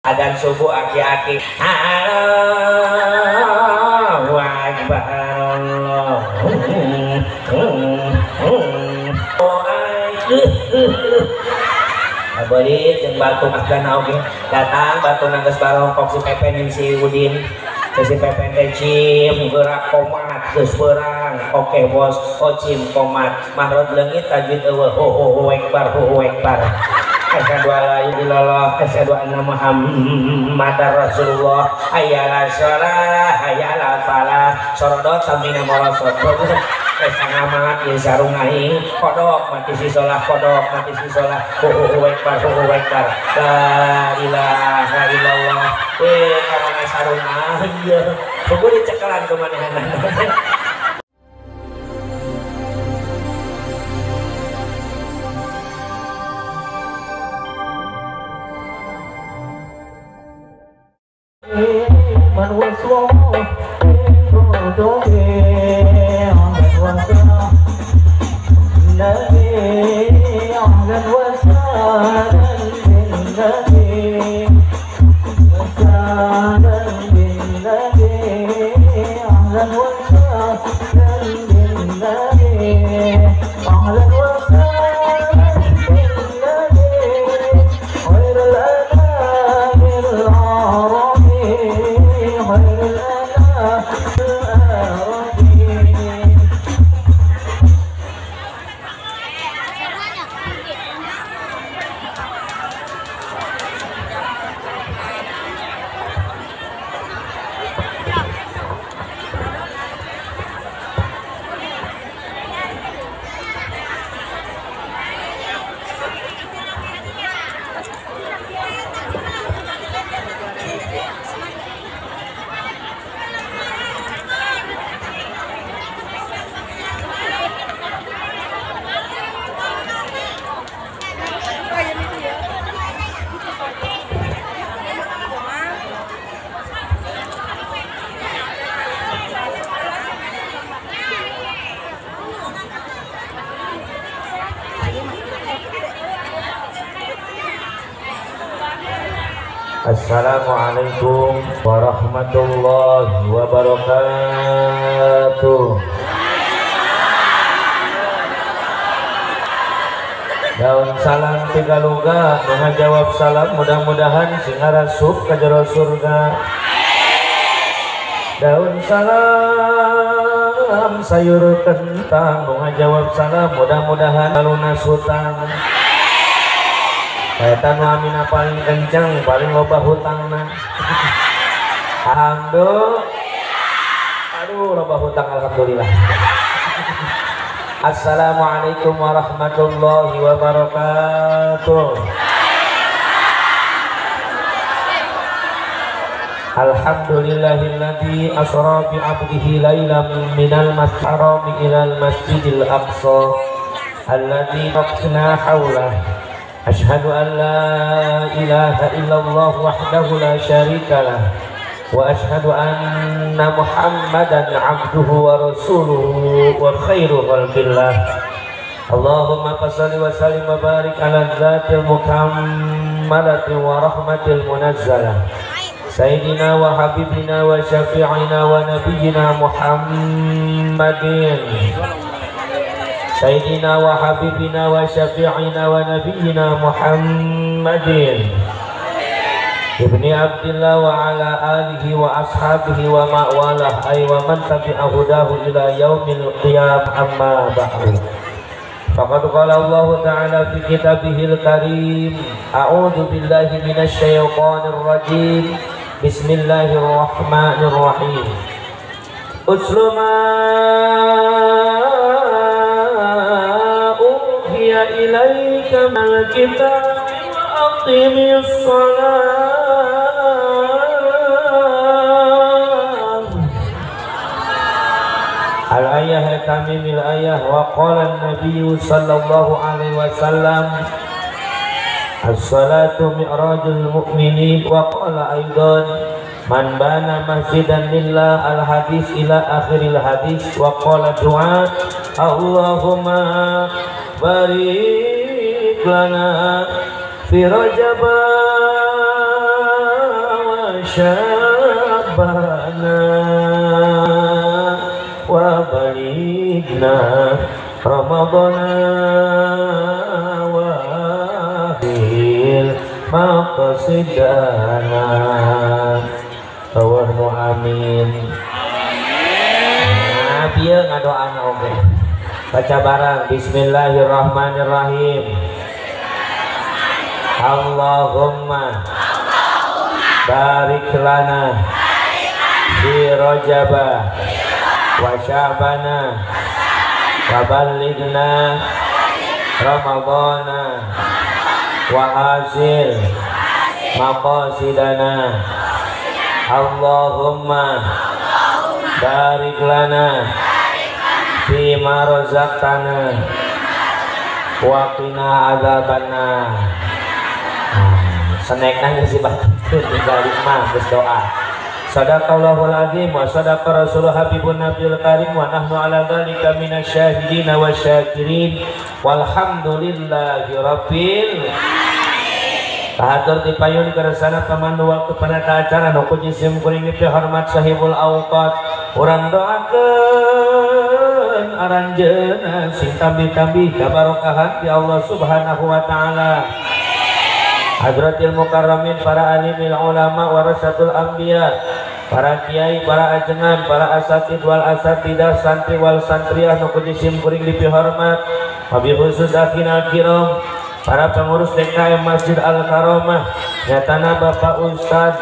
Adzan subuh aki-aki Allahu Akbar Allahu Abeurit jeung batu agana oge datang batu geus barongkok si Pepen jeung si Udin. Si Pepen teh cim gerak komat geus beurang. Oke bos, ocim komat. Mahrod leungit tajwid eueuh hu akbar hu akbar. Asyhadu alla ilaha illallah, asyhadu anna Muhammadar Rasulullah. Hayyala shalah, hayyala falah. Sorodot samina morosot. Sangamat ieu sarung aing, kodok mati si solah, kodok mati si solah. Hu akbar, hu akbar. La ilaha illallah. Ka mana sarung aing ieu? Kudu dicekelan ku manehna. Assalamualaikum warahmatullahi wabarakatuh. Daun salam tiga luga, jawab salam mudah-mudahan sing ngarasup ka jero surga. Daun salam sayur kentang, jawab salam mudah-mudahan lunas hutang. Eta nu amina paling kenceng, paling loba hutangna. Alhamdulillah. Aduh, loba hutang alhamdulillah. Assalamualaikum warahmatullahi wabarakatuh. Alhamdulillahilladzi asra bi 'abdihi lailan minal masjidil harami ilal masjidil aqsa alladzi barakna haulah. Asyhadu an la ilaha illallah wahdahu la syarika lah wa asyhadu anna Muhammadan abduhu wa rasuluhu wa khairu khalqillah. Allahumma shalli wa sallim wa barik ala dzatil mukammalati wa rahmatil munazzalah sayyidina wa habibina wa syafi'ina wa nabiyyina Muhammadin Sayyidina wa habibina wa syafi'ina wa nabiyyina Muhammadin Ibni Abdillah wa ala alihi wa ashabihi wa ma'walah ay wa man tabi'a hudahu ila yaumil qiyam amma ba'du. Faqad qala Allah ta'ala fi kitabihil karim, a'udzu billahi minasy syaithanir rajim, bismillahirrahmanirrahim. Utlu ma ilaika minal kitabi wa aqimis shalah. Al-ayah tamimil ayah wa qala an-nabiy sallallahu alaihi wasallam as-salatu mi'rajul mu'minin wa qala aidan man bana masjidan lillah al-hadis ila akhiril hadis wa qala du'a Allahumma barik lana fi Rajab Sya'bana wa balighna Ramadana wa akhir maqasidana. Tawahnu amin. Nah, bieu ngadoana oge. Baca bareng bismillahirrahmanirrahim. Allahumma barik lana fi Rajaba wa Sya'bana wa balighna Ramadana wa hasil maqasidana. Allahumma barik lana fi ma razaqtana wa qina adzabannar. Senekna geus dibacakeun tinggal mah geus doa. Sadaqallahul azim wa sadaqa rasulul habibun nabiyul karim wa nahnu ala dzalika minasyahidin wasyakirin walhamdulillahi rabbil alamin. Kahatur tipayun keresana pemandu waktu penata acara nu ku jisim kuring dipihormat sahibul awqat. Urang doakeun aranjeunna sing tambih-tambih kabarokahan ti Allah Subhanahu wa taala. Hadratil mukarramin, para alimil ulama warasatul anbiya, para kiai, para ajengan, para asatid wal asatidah, santri wal santriah nu ku jisim kuring dipihormat. Wabil khusus akhina kiram, para pengurus DKM Masjid Al Karomah, nyatana Bapak Ustad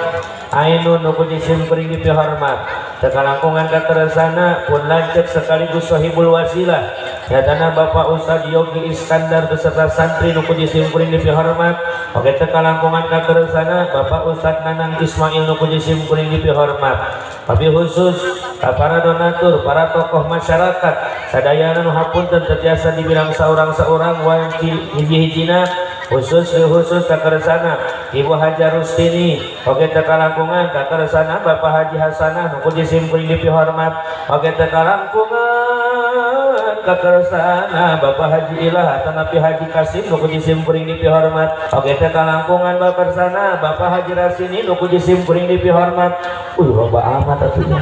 Ainun nu ku jisim kuring dipihormat. Tekalangkungan kateresana pun lanceuk sekaligus sahibul wasilah, nyatana Bapak Ustad Yogi Iskandar beserta santri nu ku jisim kuring dipihormat. Oke tekalangkungan kateresana Bapak Ustad Nanang Ismail nu ku jisim kuring dipihormat. Wabil khusus para donatur, para tokoh masyarakat sadayana nu hapunten terbiasa dibilang saurang-saurang wanci hiji-hijina, khusus khusus kakeresana Ibu Hajar Rustini. Oke tekalangkungan kakeresana Bapak Haji Hasanah nu ku jisim kuring dipihormat. Oke tekalangkungan kakeresana Bapak Haji Ilah atanapi Haji Kasim nu ku jisim kuring dipihormat. Oke tekalangkungan kakeresana Bapak Haji Rasini nu ku jisim kuring dipihormat. Loba amat atuh nya.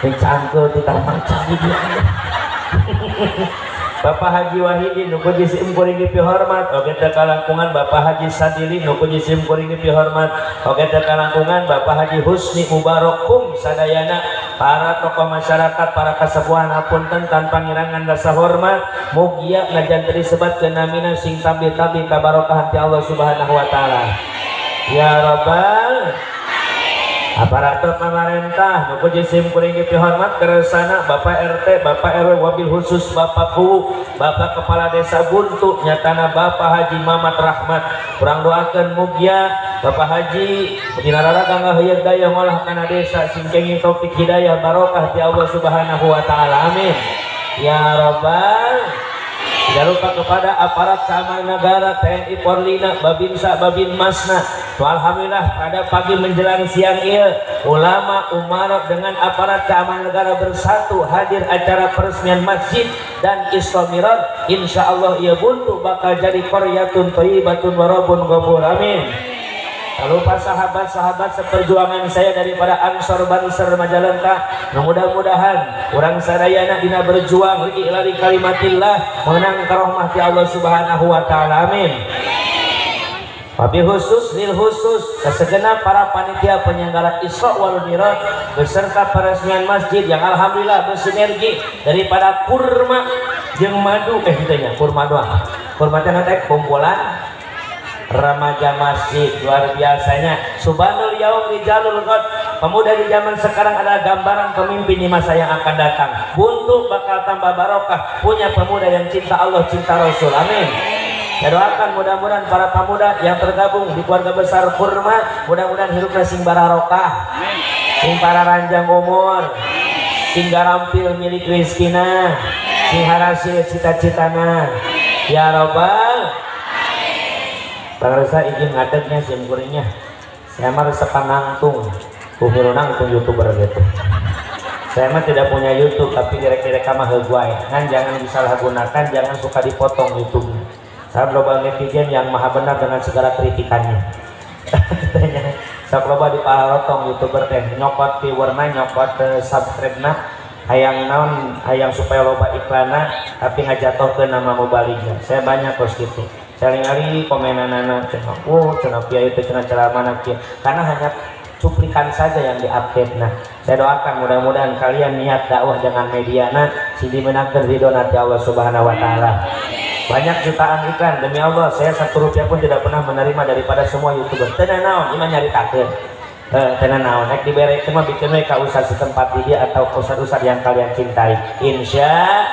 Yang cangkel ti maca gitu. Bapak Haji Wahidin nu ku jisim kuring dipihormat. Oke tekalangkungan Bapak Haji Sadili nu ku jisim kuring dipihormat. Oke tekalangkungan Bapak Haji Husni Mubarakum sadayana para tokoh masyarakat, para kasepuhan hapunten tanpa ngirangan rasa hormat. Mugia ngajantri sebat kenamina sing tambih-tambih kabarokahan ti Allah Subhanahu wa taala. Ya Rabbal aparatur pemerintah nu ku jisim kuring dipihormat keresana Bapak RT, Bapak RW, wabil khusus Bapak Kuwu, Bapak Kepala Desa Buntu, nyatana Bapak Haji Mamat Rahmat. Kurang doakeun mugia Bapak Haji dinarara kanggo heuyeut daya ngolah kana desa sing kenging taufik hidayah barokah ti Allah Subhanahu wa taala. Amin. Ya Rabbal. Tidak lupa kepada aparat keamanan negara, TNI Polrina, Babinsa, Babin Masna. Alhamdulillah pada pagi menjelang siang ieu ulama umarok dengan aparat keamanan negara bersatu hadir acara peresmian masjid dan Isra Mi'raj. Insya Allah ieu buntu bakal jadi qaryatun thayyibatun wa rabbun ghafur. Amin. Tak lupa sahabat-sahabat seperjuangan saya daripada Ansor Banser Majalengka. Mudah-mudahan urang sadayana dina berjuang li kalimatillah menang karomah ti Allah Subhanahu wa taala. Amin. Wabil khusus lil khusus segenap para panitia penyelenggara Isra wal Mi'raj beserta peresmian masjid yang alhamdulillah bersinergi daripada kurma jeung madu henteu kurma doang. Kurma teh nanti kumpulan remaja masjid luar biasanya. Subhanul yaum rijalul ghad, pemuda di zaman sekarang adalah gambaran pemimpin di masa yang akan datang. Buntu bakal tambah barokah punya pemuda yang cinta Allah, cinta Rasul. Amin. Saya doakan mudah-mudahan para pemuda yang tergabung di keluarga besar kurma mudah-mudahan hidupnya sing barokah, sing para ranjang umur, sing garampil milik rizkina, sing harasil cita-citana. Ya Rabbal. Pemirsa izin ngadegnya sim kuringnya. Saya mah resep nangtung, kumilu nangtung youtuber gitu. Saya mah tidak punya YouTube tapi kira-kira mah heug wae. Ngan jangan disalahgunakan, jangan suka dipotong YouTube. Saya global netizen yang maha benar dengan segala kritikannya. Sok loba di palarotong youtuber teh nyokot viewerna, nyokot subscribe-na, hayang naon, hayang supaya loba iklanna tapi ngajatohkeun nama mubaligna. Saya banyak kos gitu. Saling-ali komenanana cenah, oh cenah kiai teh cenah ceramahna kieu. Karena hanya cuplikan saja yang diupdate. Nah, saya doakan mudah-mudahan kalian niat dakwah dengan mediana sing dimenangkeun ridho nanti Allah Subhanahu wa taala. Banyak jutaan iklan, demi Allah saya 1 rupiah pun tidak pernah menerima daripada semua YouTuber. Teu naon, ieu mah nyaritakeun. Teu naon, rek dibere mah bikin we ka ustaz setempat di dia atau ustaz-ustaz yang kalian cintai. Insya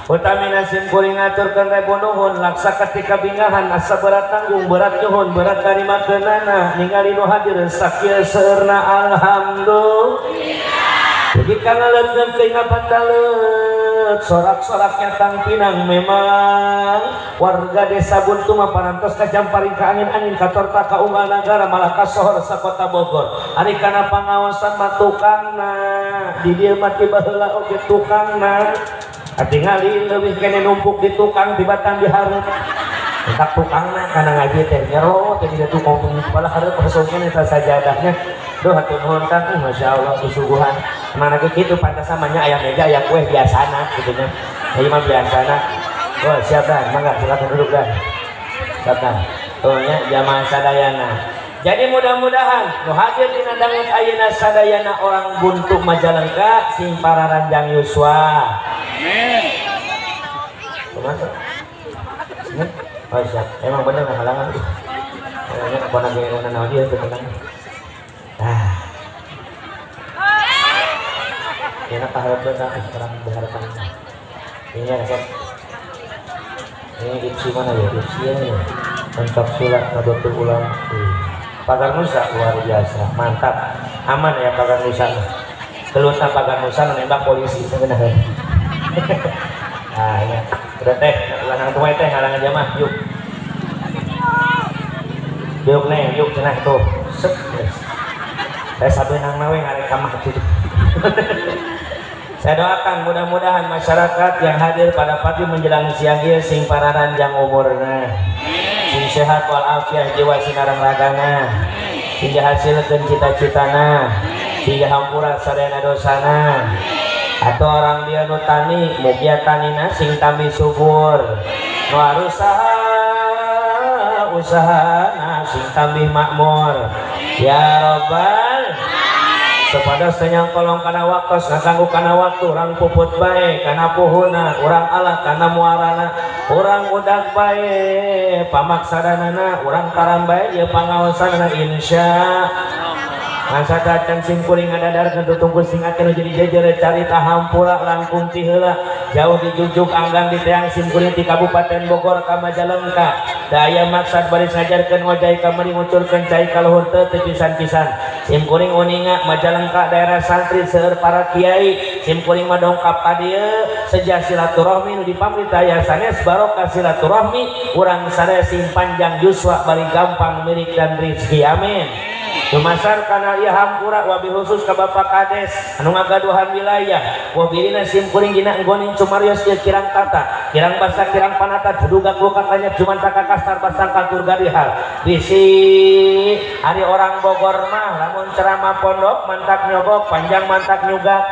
utamina sim kuring ngaturkeun rebu nuhun laksa ketika bingahan asa berat tanggung berat nyuhun berat tarima keunana ningali nu hadir sakieu seueurna alhamdulillah. Dugi kana leutkeun teu ngapataleut sorak-soraknya tang pinang memang warga desa Buntu mah parantos ka Jamparing ka angin-angin ka torta ka unggal nagara malah ka sohor sakota Bogor. Ari kana pangaosan mah tukangna di dieu mah ti baheula oge tukangna. Tingali leuwih kene numpuk di tukang di batang di hareup. Entak tukangna kana ngaji teh nyero teh di tukang malah hareup kosongkeun eta sajadahnya. Duh hatur nuhun Kang, masyaallah kesuguhan. Mana ge kitu pantasan mah nya aya meja aya kue biasana kitu nya. Ieu mah biasana. Oh siap dah, mangga silakan duduk dah. Siap dah. Tuh nya jamaah sadayana. Jadi mudah-mudahan nu hadir dina danget ayeuna sadayana orang Buntu Majalengka sing pararanjang yuswa. Amin. Kumaha? Oh siap. Emang bener halangan. Halangan apa nage naon ieu teu tenang. Nah. Enak kaharepkeun orang berharapan. Ini ya resep. Ini ipsi mana ya? Ipsi ya. Lengkap surat Nahdlatul Ulama. Pagar Nusa luar biasa, mantap, aman ya Pagar Nusa. Keluarga Pagar Nusa nembak polisi sebenarnya. Nah ya, udah teh, lanang tua teh ngalangan jamaah, yuk, yuk nih, yuk cenah tuh, set. Saya sabeunang nawe ngarek kamar tuh. Saya doakan mudah-mudahan masyarakat yang hadir pada pagi menjelang siang ieu sing pararanjang umurna, sing sehat walafiat jiwa sinareng ragana, sing dihasilkeun cita-citana, sing dihampura sadayana dosana. Atau orang dia nu tani, mugia tanina sing tambih subur, nu usaha usahana sing tambih makmur. Ya Robbal sepada senyang kolong kana waktos ngaganggu kana waktu urang puput bae kana puhuna urang alah kana muarana urang udag bae pamaksadanana urang taram bae ieu pangaosanana insya masa tacan sim kuring ngadadarkeun tutungkul sing ate nu jadi jejer carita hampura langkung ti heula jauh dijujuk anggang di teang sim kuring ti Kabupaten Bogor ka Majalengka daya maksad baris ngajarkeun wajah ka meri ngucurkeun cai ka luhur teu pisan-pisan sim kuring uninga Majalengka daerah santri seueur para kiai sim kuring mah dongkap ka dieu seja silaturahmi nu dipamrita sanes barokah silaturahmi urang sadaya sing panjang yuswa bari gampang milik dan rezeki amin. Dumasar kana ieu hampura wabil khusus ka Bapak Kades anu ngagaduhan wilayah wabilina sim kuring dina enggoning cumarios ieu kirang tata kirang basa kirang panata dudugak luka kanyep jumantaka kasar basang katur gadihal bisi ari orang Bogor mah lamun ceramah pondok mantak nyogok panjang mantak nyugak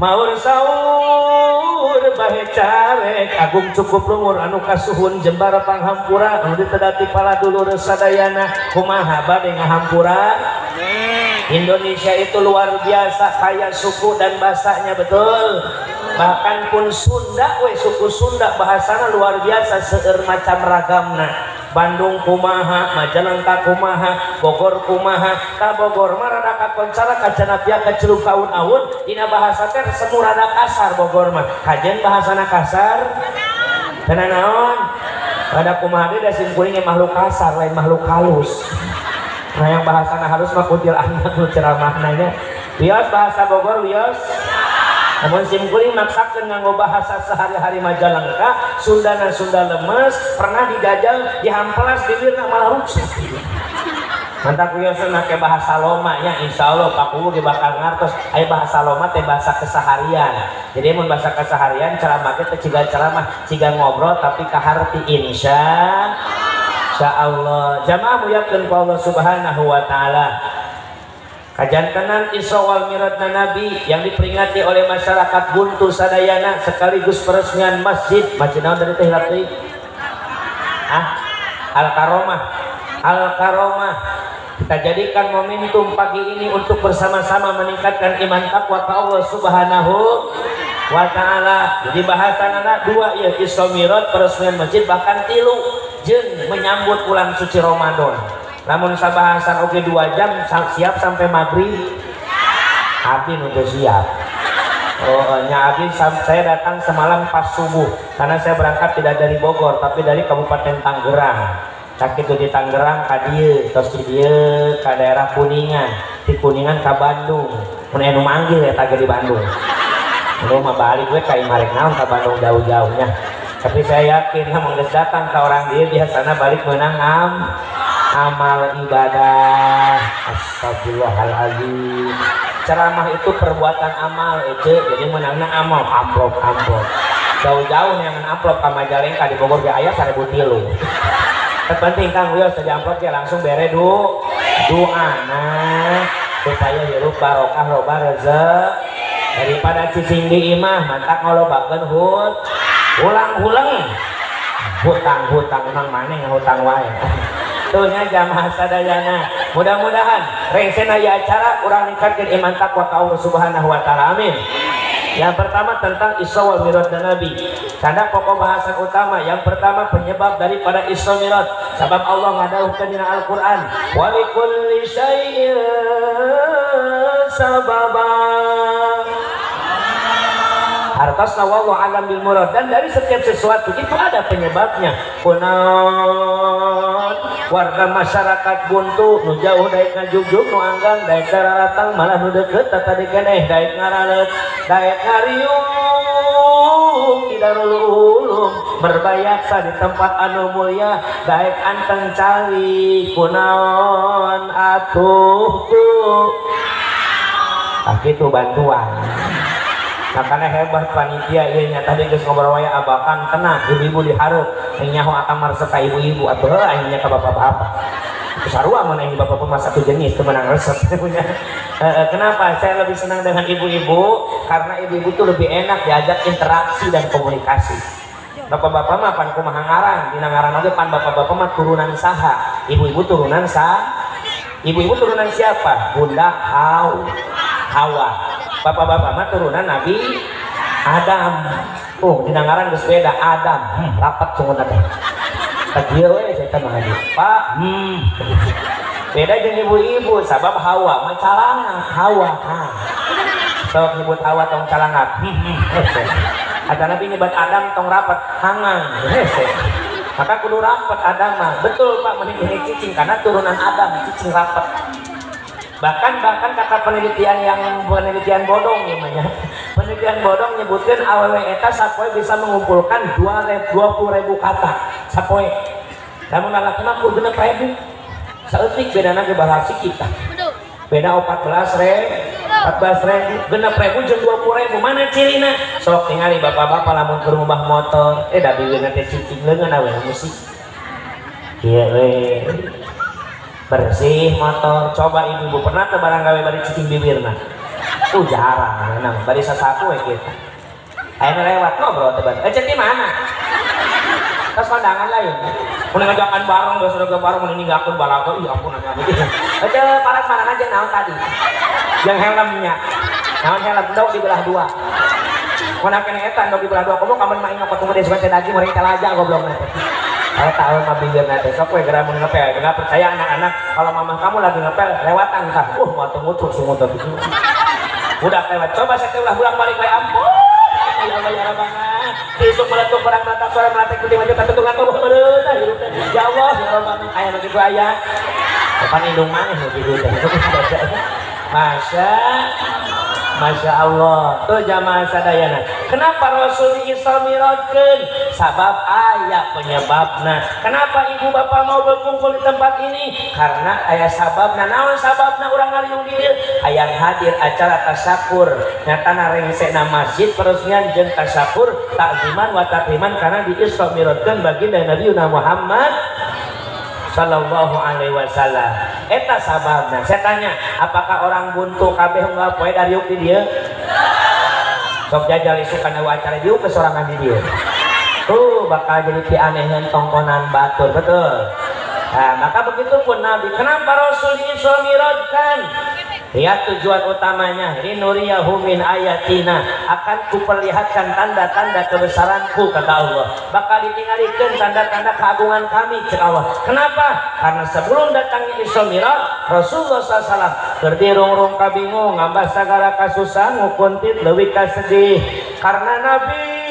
maur saur bahe carek agung cukup lumur anu kasuhun jembar panghampura anu ditedati pala dulur sadayana kumaha bade ngahampura. Indonesia itu luar biasa kaya suku dan bahasanya betul, bahkan pun Sunda we suku Sunda bahasana luar biasa seueur macam ragamna. Bandung kumaha, Majalengka kumaha, Bogor kumaha, ka Bogor mah rada kakoncara kacanapia kaceluk kaun-aun dina bahasa teh semu rada kasar Bogor mah. Kajen bahasana kasar? Kana naon? Rada kumaha deui da sim kuring makhluk kasar lain makhluk halus. Nah yang bahasana halus mah kuntil anak nu ceramahna nya. Wios bahasa Bogor wios. Namun sim kuring maksakeun nganggo bahasa sehari-hari Majalengka, Sundana Sunda lemes, pernah dijajal, dihampelas, dibirna malah rusak. Mantap wios make bahasa Loma nya, insyaallah Pak Kuwu ge bakal ngartos aya bahasa Loma teh bahasa keseharian. Jadi mun bahasa keseharian ceramah teh ciga ceramah, ciga ngobrol tapi kaharti insya. Masya Allah. Jamaah muliakeun ku Allah Subhanahu wa taala. Kajantenan Isra wal Mi'raj Nabi yang diperingati oleh masyarakat Buntu sadayana sekaligus peresmian masjid. Masjid naon tadi teh hilap teuing? Ah, Al Karomah. Al Karomah. Kita jadikan momentum pagi ini untuk bersama-sama meningkatkan iman takwa ke Allah Subhanahu wa taala. Jadi bahasan anak dua ya, Isra Mi'raj, peresmian masjid, bahkan tilu jeung menyambut bulan suci Ramadan. Namun sabahasan oke 2 jam siap sampai maghrib. Abdi untuk siap. Oh, nya abdi saya datang semalam pas subuh karena saya berangkat tidak dari Bogor tapi dari Kabupaten Tangerang. Sakitu di Tangerang ka dieu, tos di dieu ka daerah Kuningan, di Kuningan ka Bandung. Mun anu manggil eta ge di Bandung. Lu mah balik we ka imah rek naon ka Bandung jauh-jauhnya. Tapi saya yakin lamun geus datang ka orang dieu biasana balik meunang amal ibadah. Astagfirullahaladzim. Ceramah itu perbuatan amal itu, jadi menangna amal amplop-amplop. Jauh-jauh yang amplop ka Majalengka di Bogor ge aya 1003. Terpenting Kang wios saja amplop ge langsung bere doa nah supaya hirup barokah loba rezeki daripada cicing di imah mantak ngalobakeun hut ulang-ulang hutang-hutang emang maneh ngahutang wae. Tuhnya jamaah sadayana, mudah-mudahan rengsena ieu acara urang ningkatkeun iman takwa ka Allah Subhanahu wa taala. Amin. Yang pertama tentang Isra wal Mi'raj dan Nabi. Tanda pokok bahasan utama yang pertama penyebab daripada Isra Mi'raj. Sebab Allah ngadawuhkeun dina Al-Qur'an, wa likulli syai'in sababa. Hartasna wallahu a'lam bil murad, dan dari setiap sesuatu itu ada penyebabnya. Kunaon warga masyarakat Buntu nu jauh daek ngajugjug, nu anggang daek daratang, malah nu deukeut tadi keneh daek ngaraleut, daek ngariung di Darul Ulum, berbayaksa di tempat anu mulia, daek anteng cali kunaon atuh tuh. Tah kitu bantuan. Makanya hebat panitia ieu nya tadi geus ngobrol wae abakan tenang ibu-ibu dihareup nyaho akang maresep ka ibu-ibu atuh heuh aing nya ka bapak-bapak. Itu sarua mun aing bapak-bapak mah satu jenis teu meunang resep punya. Kenapa saya lebih senang dengan ibu-ibu? Karena ibu-ibu tuh lebih enak diajak interaksi dan komunikasi. Bapak-bapak mah pan kumaha ngaran, dina ngaran oge pan bapak-bapak mah turunan saha, ibu-ibu turunan sa. Ibu-ibu turunan siapa? Bunda Hawa. Bapak-bapak mah turunan Nabi Adam. Oh, dina ngaran geus beda Adam. Rapat sungguh teh. Tah kieu we saya mah haji. Pak, Beda jeung ibu-ibu sabab Hawa mah calangak, Hawa. Sok nyebut Hawa tong calangak. Hese. Ada Nabi nyebat Adam tong rapat, hangang. Hese. Maka kudu rapat Adam mah. Betul Pak, mending ini cicing karena turunan Adam cicing rapat. Bahkan kata penelitian yang penelitian bodong namanya. Penelitian bodong nyebutkan awewe eta sapoe bisa mengumpulkan 20.000 kata sapoe. Namun lalaki mah kur 6.000. Saeutik bedana ge bahasa kita. Beda 14.000, 6.000 jeung 20.000 mana cirina? Sok tingali bapak-bapak lamun keur ngubah motor, da biwirna teh cicing leungeun awewe musik. Kieu we. Bersih motor, coba ibu-ibu pernah teu barang gawe bari cicing bibirna? Jarang, nang bari sasapu we kitu. Ayeuna lewat ngobrol teh bari. Ceuk di mana? Terus kondangan lain. Mun ngajakan bareng geus udah bareng mun ninggalkeun balaga, ih ampun anya gitu. Ceuk paras mana aja naon tadi? Yang helmnya. Naon helm endog dibelah dua. Mun kene eta endog dibelah dua, komo kamun mah nyokot kudu sugan teh daging meureun telaja goblok teh. Saya tahu mah bibirna teh sok we geura mun ngepel. Enggak percaya anak-anak kalau mama kamu lagi ngepel lewatan tah. Moal teu ngutur sungut teh. Budak lewat coba saya teh ulah bolak-balik we ampun. Ya Allah ya Rabbana. Besok meletup perang meletak suara meletak putih maju katutungan tubuh meureun hirup teh. Ya Allah ya Rabbana aya nu kitu aya. Kapan indung maneh nu kitu teh. Masya Allah. Tuh jamaah sadayana. Kenapa Rasul Isra Mi'rajkeun? Sabab aya penyebabna. Kenapa ibu bapak mau berkumpul di tempat ini? Karena aya sababna. Naon sababna urang ngariung di dieu? Hayang hadir acara tasyakur. Nyatana rengsena masjid peresmian jeung tasyakur takziman wa takriman karena di Isra Mi'rajkeun baginda Nabi Muhammad. Sallallahu alaihi wasallam. Eta sababna. Saya tanya, apakah orang buntu kabeh unggal poe dariuk di dieu? Sok jajal isukan acara diuk kesorangan di dieu. Tuh bakal jadi pianehan tongkonan batur, betul. Nah, maka begitu pun Nabi. Kenapa Rasul Isra Mi'rajkan? Lihat tujuan utamanya, linuriyahu min ayatina, akan kuperlihatkan tanda-tanda kebesaranku, kata Allah. Bakal ditinggalkan tanda-tanda keagungan kami, kata Allah. Kenapa? Karena sebelum datangnya Isra Mi'raj, Rasulullah SAW berdiri rung-rung kabingung, ngambah sagara kasusan, ngukuntit leuwih kasedih. Karena Nabi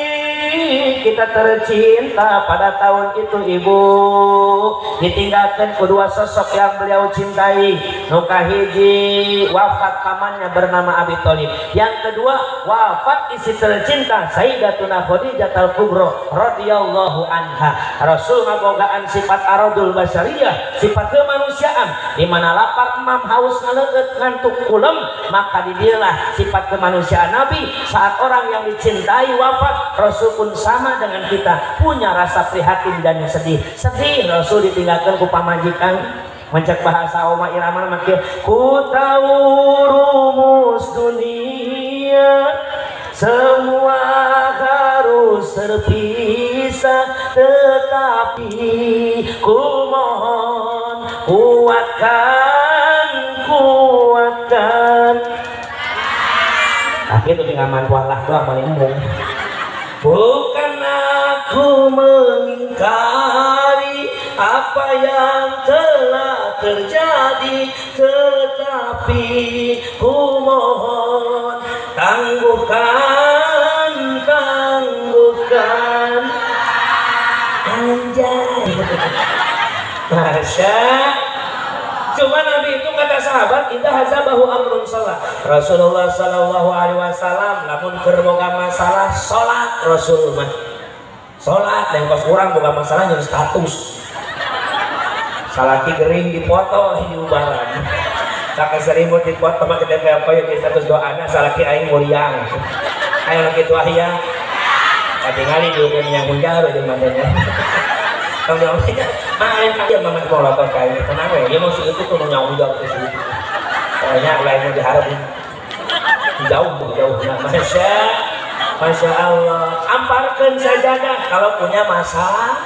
kita tercinta pada tahun itu ibu ditinggalkan kedua sosok yang beliau cintai. Nuka hiji wafat pamannya bernama Abi Thalib, yang kedua wafat istri tercinta Sayyidatuna Khadijah al-Kubra radhiyallahu anha. Rasul ngabogaan sifat aradul basyariyah, sifat kemanusiaan, di mana lapar, emam, haus, ngaleueut, ngantuk, kulem, maka didilah sifat kemanusiaan Nabi. Saat orang yang dicintai wafat, Rasul pun sama dengan kita, punya rasa prihatin dan sedih. Sedih Rasul ditinggalkan ku pamajikan. Mencek bahasa Oma Irama makin ku tahu rumus dunia, semua harus terpisah, tetapi ku mohon kuatkan, kuatkan. Nah, itu tinggal mantuan lah doang paling umum. Bukan aku mengingkari apa yang telah terjadi, tetapi ku mohon tangguhkan, tangguhkan. Anjay. Masya. Cuma Nabi itu kata sahabat, indah hazabahu amrun sholat. Rasulullah sallallahu alaihi wasallam lamun keur boga masalah sholat, Rasul mah sholat. Dan kos urang boga masalah nyeun status. Salaki gering dipoto di ubaran. Saka selimut dipoto mah kita apa ya di status doana salaki aing muriang. Ayo kitu aya. Katingali diukeun nyambung jaro jeung manehna. Main dia mama mau lapor kayak tenang ya, dia mau itu tuh nyawu jauh ke situ. Pokoknya lainnya diharap jauh jauh. Nah, masya Allah, amparkan sajadah kalau punya masalah.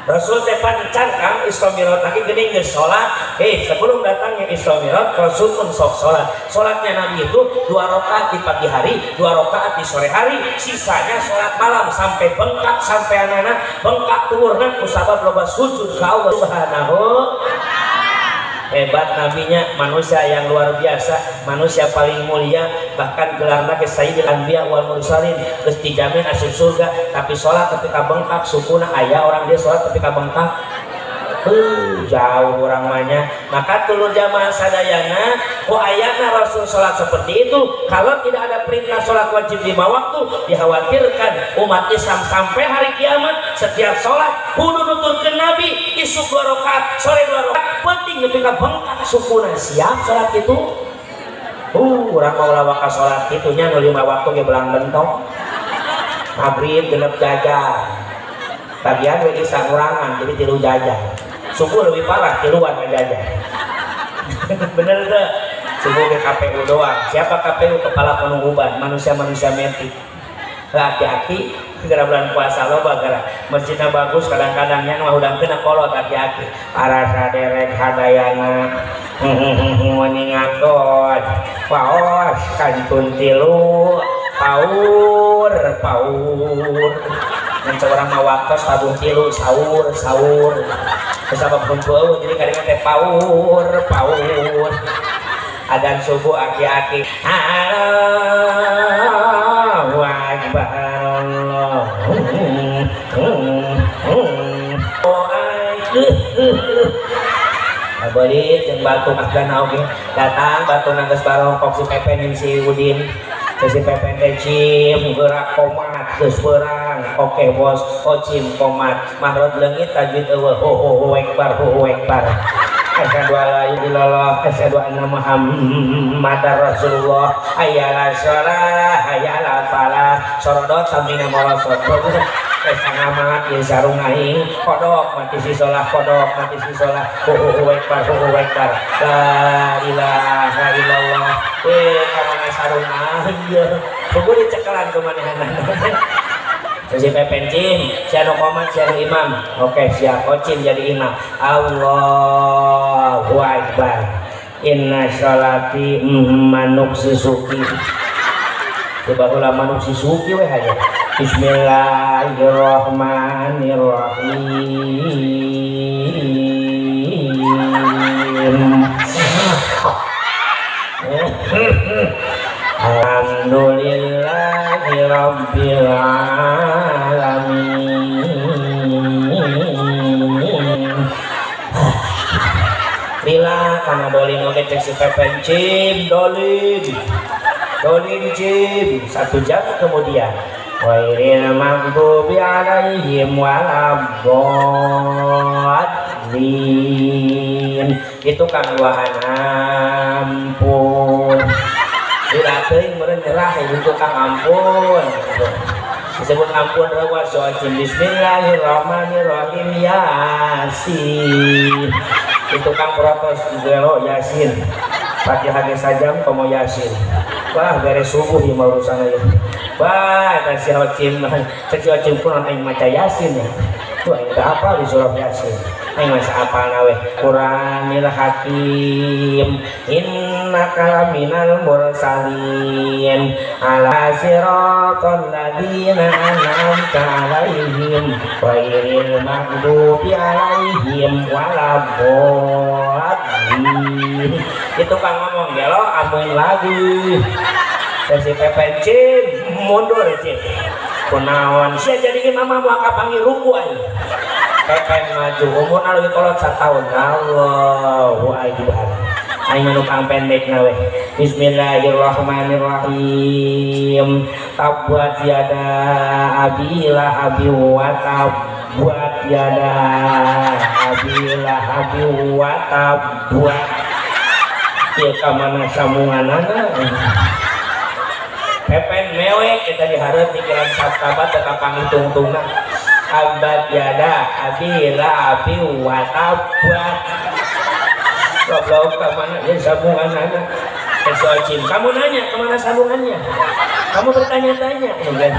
Rasul teh pancan kang Isra Mi'raj lagi geuning geus salat. Sebelum datangnya Isra Mi'raj, Rasul pun sok salat. Salatnya Nabi itu 2 rakaat di pagi hari, 2 rakaat di sore hari, sisanya salat malam sampai bengkak, sampai anak-anak bengkak tuurna kusabab loba sujud ka Allah Subhanahu. Hebat nabinya, manusia yang luar biasa, manusia paling mulia, bahkan gelarna ke Sayyidil Anbiya wal Mursalin, geus dijamin asup surga. Tapi sholat ketika bengkak sukuna aya orang dia sholat ketika bengkak. Jauh orang mahnya. Maka tulur jamaah sadayana, ku ayana Rasul sholat seperti itu. Kalau tidak ada perintah sholat wajib 5 waktu, dikhawatirkan umat Islam sampai hari kiamat setiap sholat kudu nuturkeun Nabi, isuk 2 rakaat, sore 2 rakaat, penting ketika bengkak sukuna siap sholat itu. Urang mau lawaka sholat itunya nu 5 waktu ge belang bentok. Maghrib genep jajar. Bagian we sangurangan jadi 3 jajar. Subuh lebih parah, tiluan aja. Bener tuh. Subuh ke KPU doang. Siapa KPU? Kepala penungguban, manusia-manusia metik. Hati-hati, gara bulan puasa loba gara. Masjidnya bagus, kadang-kadangnya mah udah kena kolot, hati-hati. Para saderek hadayana, meningatot, paos, kantun tilu, paur, paur. Dan seorang mau waktos tabung tilu, sahur, sahur. Bersama pun jadi kadang-kadang teh paur, paur. Adzan subuh aki-aki. Allahu Akbar. Beurit jeung batu afgan oge datang batu nanggeus barongkok si Pepen jeung si Udin. Si Pepen teh cim gerak komat geus beurang. Oke bos, ocim komat. Mahrod leungit tajwid eueuh ho ho ho ekbar ho ho ekbar. Asyhadu alla ilaha illallah, asyhadu anna Muhammadar Rasulullah. Hayyala shalah, hayyala falah. Sorodot samina morosot. Sangamat ieu sarung aing kodok mati si solah kodok mati si solah hu ekbar la ilaha illallah ka mana sarung aing ieu kudu dicekelan ku manehanana si Pepen cim si anu komat si anu imam oke siap Ocim jadi imam Allahu akbar inna sholati manuk Suzuki coba ulah manuk Suzuki weh aja Bismillahirrahmanirrahim. Alhamdulillahi rabbil alamin. Lila kana dolin oge cek si Pepen cim dolin dolin cim 1 jam kemudian wairil maghdubi alaihim waladdallin itu kan duaan ampun lila teuing meureun nyerah itu kang ampun disebut ampun rawas soacin bismillahirrahmanirrahim yasin itu kang protes gelo yasin Fatihah ge sajam komo yasin wah beres subuh ieu mah urusan ieu wah eta si Ocim cek si Ocim kunaon aing maca yasin ya tuh aing teu apal di surah yasin aing mah saapalna we Quranil Hakim innaka laminal mursalin ala siratal ladzina an'amta alaihim ghairil maghdubi alaihim waladdallin itu kan ngomong gelo amin lagi si Pepen cim mundur cim kunaon sia jadi imam mah kapanggih ruku aing Pepen maju umurna leuwih kolot satahun Allahu akbar aing mah nu kang pendek na we Bismillahirrahmanirrahim tabbat yada abi lahabi wa tabbat yada abi lahabi wa tabbat ieu ka mana sambunganana Pepen mewek kita diharap pikiran sabtabat teu kapanggih tungtungna abad yada abi lahabi wa tabbat goblok ka mana ya sambunganana si Ocim kamu nanya kemana sambungannya kamu bertanya-tanya kemudian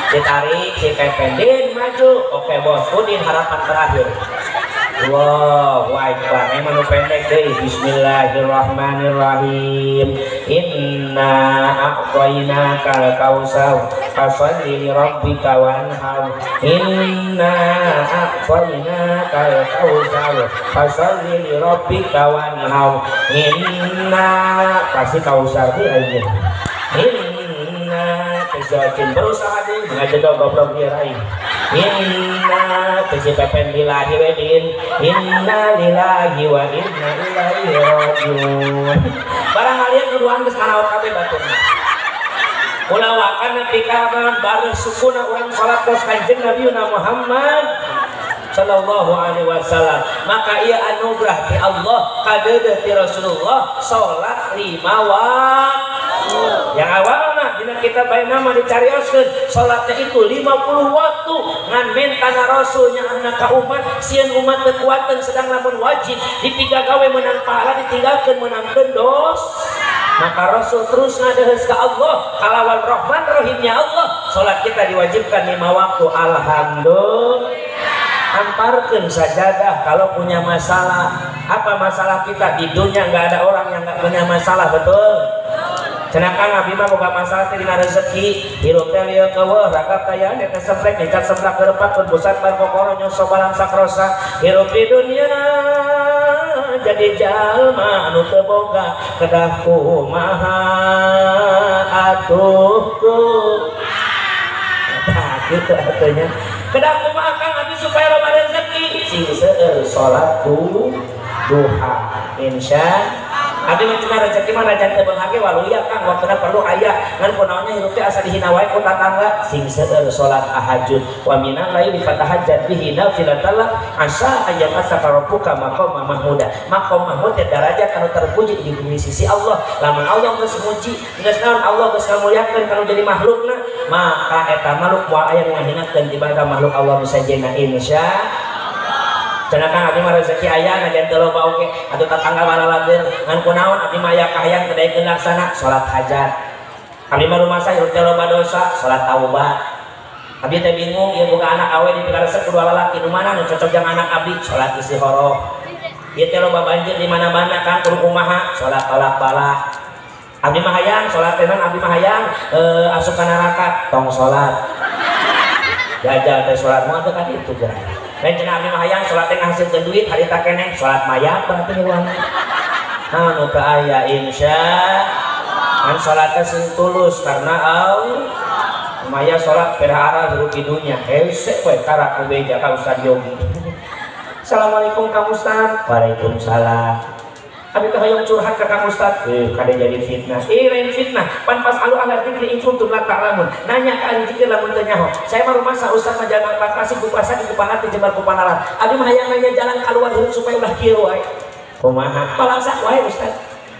ditarik si Pepen din maju oke bos Udin harapan terakhir Allahu akbar emang nu pendek deui Bismillahirrahmanirrahim inna a'tainakal kausar fasholli li rabbika wanhar inna a'tainakal kausar fasholli li rabbika wanhar inna pasti kausar deui aing inna tezajin berusaha deui ngajedog goblok ieu aing inna tesi Pepen lillahi wedin inna lillahi wa inna ilaihi rajiun barang kalian nuduhan geus nganaon kabeh baturna ulah wakan nepi ka bareng sukuna urang salat kos Kanjeng Nabi Muhammad sallallahu alaihi wasallam maka ia anugerah ti Allah kadeudeuh ti Rasulullah salat 5 waktu yang awalna dina kita bae nama dicarioskeun salatnya itu 50 waktu ngan mentana rasulnya anak ka umat sieun umat kekuatan sedang lamun wajib ditiga gawe menang pahala ditinggalkeun menangkeun dos maka Rasul terus ngadeheus ka Allah kalawan Rahman Rahimnya Allah salat kita diwajibkan 5 waktu alhamdulillah hamparkan sajadah kalau punya masalah apa masalah kita di dunia nggak ada orang yang nggak punya masalah betul cenah Kang abi mah boga masalah teh dina rezeki hirup teh lieu keueuh rakap kaya eta semplek nyecat semplak kerepak kun pusat bar kokoro nyoso balang sakrosa hirup di dunia jadi jalma anu teu boga kedah kumaha atuh ku tah kitu atuh kedah kumaha Kang abi supaya loba rezeki sing seueur salat duha insya Abdi mah cenah rezeki mah najan teu beunghar ge waluya Kang, waktuna perlu aya. Ngan kunaonnya hirup teh asa dihina wae ku tatangga, sing seueur salat tahajud. Wa minal laili fatahajjat bihi nafilatan lak asa ayyab'atsaka rabbuka maqaman mahmuda. Maqam mahmud teh darajat anu terpuji di bumi sisi Allah. Lamun Allah geus muji, geus naon Allah geus ngamuliakeun kana jadi makhlukna, maka eta makhluk moal aya nu ngahinakeun tiba eta makhluk Allah bisa jena insya. Cenah Kang abdi mah rezeki aya najan teu loba oge atuh tatangga balalager ngan kunaon abdi mah aya kahayang teu daekeun laksana salat hajat. Abdi mah rumasa hirup teh loba dosa salat taubat. Abdi teh bingung ieu boga anak awe dipikaresep kudu lalaki nu mana nu cocok jeung anak abdi salat istikharah. Ieu teh loba banjir di mana-mana Kang kudu kumaha salat tolak bala. Abdi mah hayang salat teh abdi mah hayang asup ka neraka tong salat. Jajal teh salat moal teh ka ditu geura. Lain cenah abdi mah hayang salat teh ngahasilkeun duit harita keneh salat mayat berarti ngiluan. Nah nu teu aya insya kan salat teh sing tulus karena Allah. Maya salat perahara hirup di dunya hese we karak ku beja ka Ustaz Yogi. Assalamualaikum Kang Ustaz. Waalaikumsalam. Abi teh hoyong curhat ka Kang Ustaz. Kade jadi fitnah. Lain fitnah. Pan pas alu ala dzikri in kuntum la ta'lamun. Nanya ka ahli zikir lamun teu nyaho. Saya mah rumasa Ustaz mah jalan kasih ku puasa di kepala teh jebar ku panaran. Abi mah hayang nanya jalan keluar hirup supaya ulah kieu wae. Kumaha? Balangsak wae Ustaz.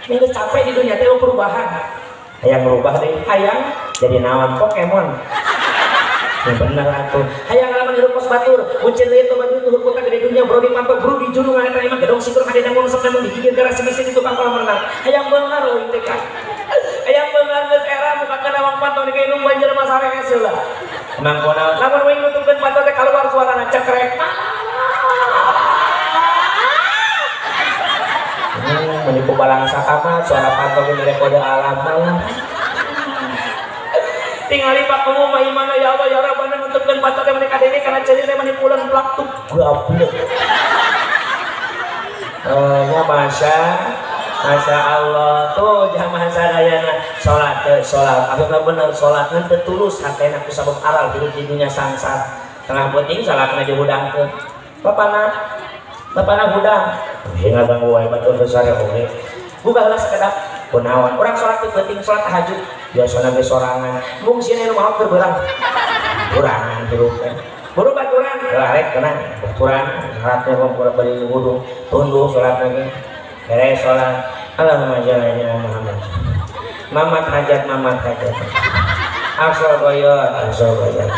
Minggu capek di dunia teh perubahan. Hayang merubah deh, hayang jadi naon Pokemon. Yang bener atuh. Hayang ngalaman hirup kos batur, bucin leuit loba duit luhur kota gede dunia, bro di panto, bro di jurung aya emang gedong sikur kade nanggung sok nanggung digigit garasi mesin di tukang kolam renang. Hayang beunghar euy teh ka. Hayang beunghar geus era mukakeun awang panto di kainung banjir masalah heula. Emang kunaon? Lamun we nutupkeun panto teh kaluar suarana cekrek. Menipu balangsa amat suara panto ge mere kode alam malah. Tingali pak kamu mah imana ya Allah ya Rabbana nutupkeun panto teh mereka dene kana ceuli teh meni pulang plak tuh gablek. Nya masya Allah tuh jamaah sadayana salat teh salat abdi mah bener salat ngan teu tulus hatena ku sabab aral hirup di dunya sangsara. Tengah peuting salatna dihudangkeun. Bapana hudang. Heuh ngaganggu wae batur besar ya oge. Buka heula sakedap kunaon. Urang salat teu penting salat tahajud. Biasana ge sorangan. Mung sieun nu maot keur beurang. Kurangan hirup teh. Buru baturan, arek tenang. Baturan salatna mah kurang bari wudu, tunduh salatna ge. Beres salat. Allahumma shalli ala Muhammad. Mamat hajat, mamat hajat. Asal goyot, asal goyot.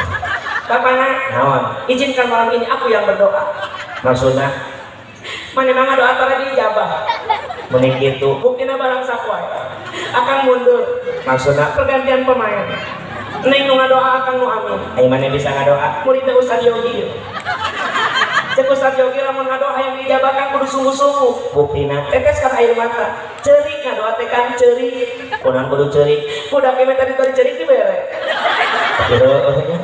Bapana, naon? Izinkan malam ini aku yang berdoa. Maksudna mana mah doa tara diijabah. Mun kitu, buktina barang sapoe. Akang mundur. Maksudna pergantian pemain. Neng nu ngadoa akang nu amin. Ai mana bisa ngadoa? Muridna Ustaz Yogi. Cek Ustaz Yogi lamun ngadoa hayang diijabah kang kudu sungguh-sungguh. Buktina teteskan air mata. Ceurik ngadoa teh kang ceurik. Kunaon kudu ceurik? Budak ge tadi tadi ceurik dibere. Heueuh nya.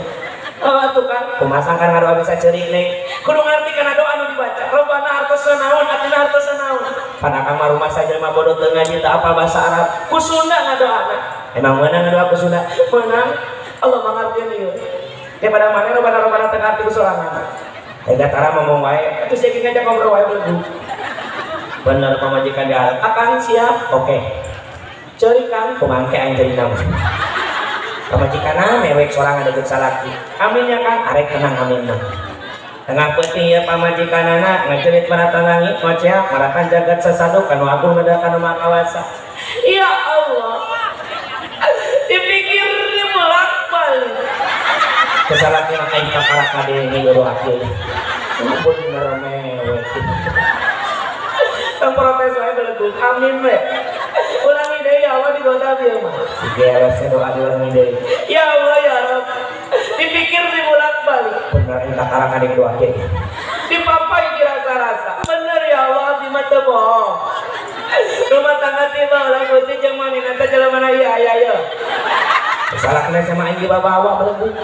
Oh atuh Kang, kumaha kan ngadoa bisa ceurik neng. Kudu ngarti kana doa nu dibaca. Robbana hartosna naon, atina hartosna naon. Pan akang mah rumasa jelema bodoh teu ngaji teu apal bahasa Arab. Ku Sunda ngadoana. Emang meunang ngadoa ku Sunda? Meunang. Allah mangartieun ieu. Daripada maneh robbana robbana teu ngarti ku sorangan. Ega tara ngomong wae, atuh sia ge ngajak ngobrol wae belegu. Bener pamajikan di Arab. Akang siap? Oke. Ceurik Kang, kumaha engke aing jadi naon. Pamajikanna mewek sorangan deukeut salaki. Amin ya Kang, arek tenang amin mah. Tengah peuting ieu pamajikanana ngacerit marata langit ngoceak marakan jagat sasaduk kanu agung neda kanu maha kawasa. Ya Allah. Dipikir dibolak-balik. Kesalaki mah aing kakarak kadenge doa kieu. Bener mewek. Tong protes wae belegug. Amin we. Ulangi deui ya Allah digoda ieu mah. Si geres doa diulangi deui. Ya Allah ya Rabb. Dipikir dibolak-balik. Bener aing kakarak kadenge doa kieu. Dipapai dirasa-rasa. Bener ya Allah abdi mah teu bohong. Rumah tangga tiba ulah putih jeung manehna teh jelema mana ieu aya ieu. Salahna sama aing dibawa-bawa belegug.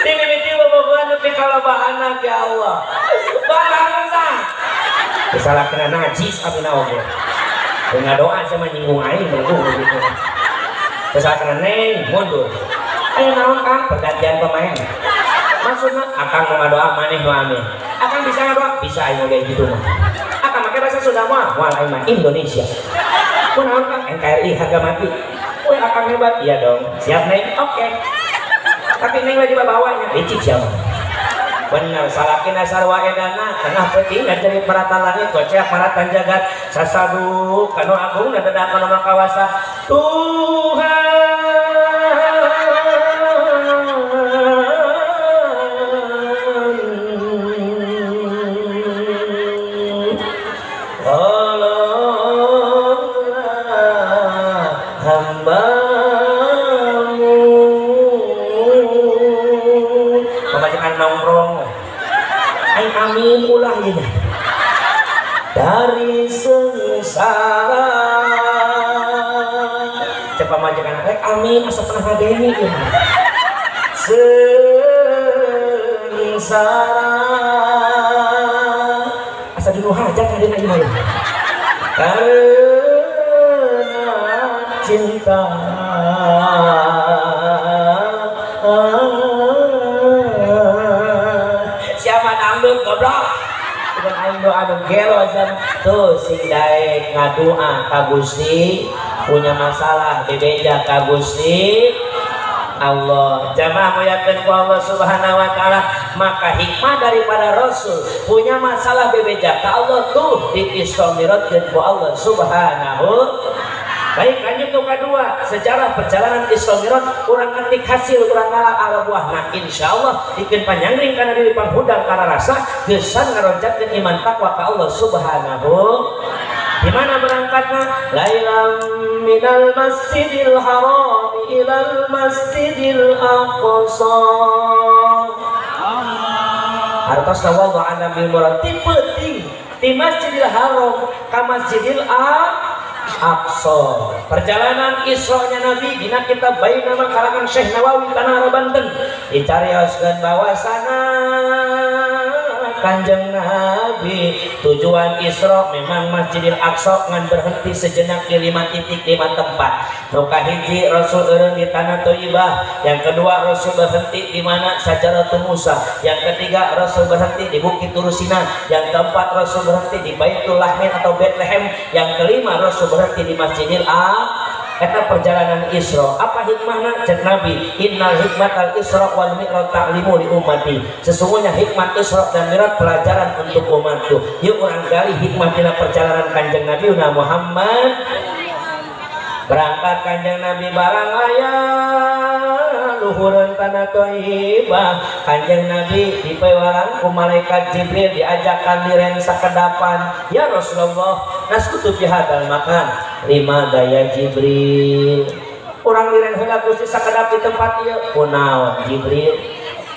Ti mimiti bobogohan nepi ka loba anak ya Allah. Bangsa. Salahna najis abina oge. Teu ngadoa sama nyinggung aing belegug gitu. Salahna neng mundur. Aya naon Kang pergantian pemain. Maksudna akang mau ngadoa maneh nu amin. Akang bisa ngadoa? Bisa aing oge kitu mah. Akang make bahasa Sunda mah moal aing mah Indonesia. Kunaon Kang? NKRI harga mati. Weh akang hebat. Iya dong. Siap Neng? Oke. Tapi Neng lagi bawanya licik siapa? Bener, salakina sarwa edana tengah peuting ngajerit maratan langit goceak maratan jagat sasadu kanu agung dan dadakan nama kawasa Tuhan tolonglah hambamu. Pemajikan nongkrong aing amin ulah ieu dari sengsara. Cek pamajikan rek amin asa pernah ngadenge ieu sengsara asa dinu hajat hadeuna ieu mah karena cinta. Siapa dangdut goblok? Bukan aing doa nu gelo jam tuh sing daek ngadua ka Gusti punya masalah bebeja ka Gusti Allah. Jamaah muliakeun ku Allah Subhanahu wa taala, maka hikmah daripada Rasul punya masalah bebeja ka Allah tuh di Isra Mi'rajkeun ku Allah Subhanahu. Baik, lanjut ke kedua, sejarah perjalanan Isra Mi'raj kurang ngetik hasil kurang ngalah ala buah. Nah, insyaallah dikeun panjangring kana diri panghudang kana rasa gesan ngaronjatkeun iman takwa ka Allah Subhanahu. Di mana berangkatna? Lailam minal Masjidil Haram ilal Masjidil Aqsa. Hartosna wallahu a'lam bil murad. Ti peuting di Masjidil Haram ka Masjidil Aqsa. Perjalanan Isra-nya Nabi dina kitab Bainama karangan Syekh Nawawi Tanah Arab Banten dicarioskeun bahwasana Kanjeng Nabi tujuan Isra memang Masjidil Aqsa ngan berhenti sejenak di 5 titik 5 tempat. Nu kahiji Rasul eureun di tanah Thayyibah, yang kedua Rasul berhenti di mana Sajaratul Musa, yang ketiga Rasul berhenti di Bukit Turusina, yang keempat Rasul berhenti di Baitul Lahmin atau Bethlehem, yang kelima Rasul berhenti di Masjidil Aqsa. Eta perjalanan Isra. Apa hikmahna? Cek Nabi, innal hikmatal Isra wal Mi'raj ta'limu li ummati. Sesungguhnya hikmat Isra dan Mi'raj pelajaran untuk umatku. Yuk urang gali hikmah dina perjalanan Kanjeng Nabi Muhammad. Berangkat Kanjeng Nabi barang aya luhureun tanah Thayyibah. Kanjeng Nabi dipewaran ku malaikat Jibril diajakan liren sakedapan. Ya Rasulullah, naskutu fi hadzal makan. Lima daya Jibril. Urang liren heula Gusti sakedap di tempat ieu. Kunaon Jibril?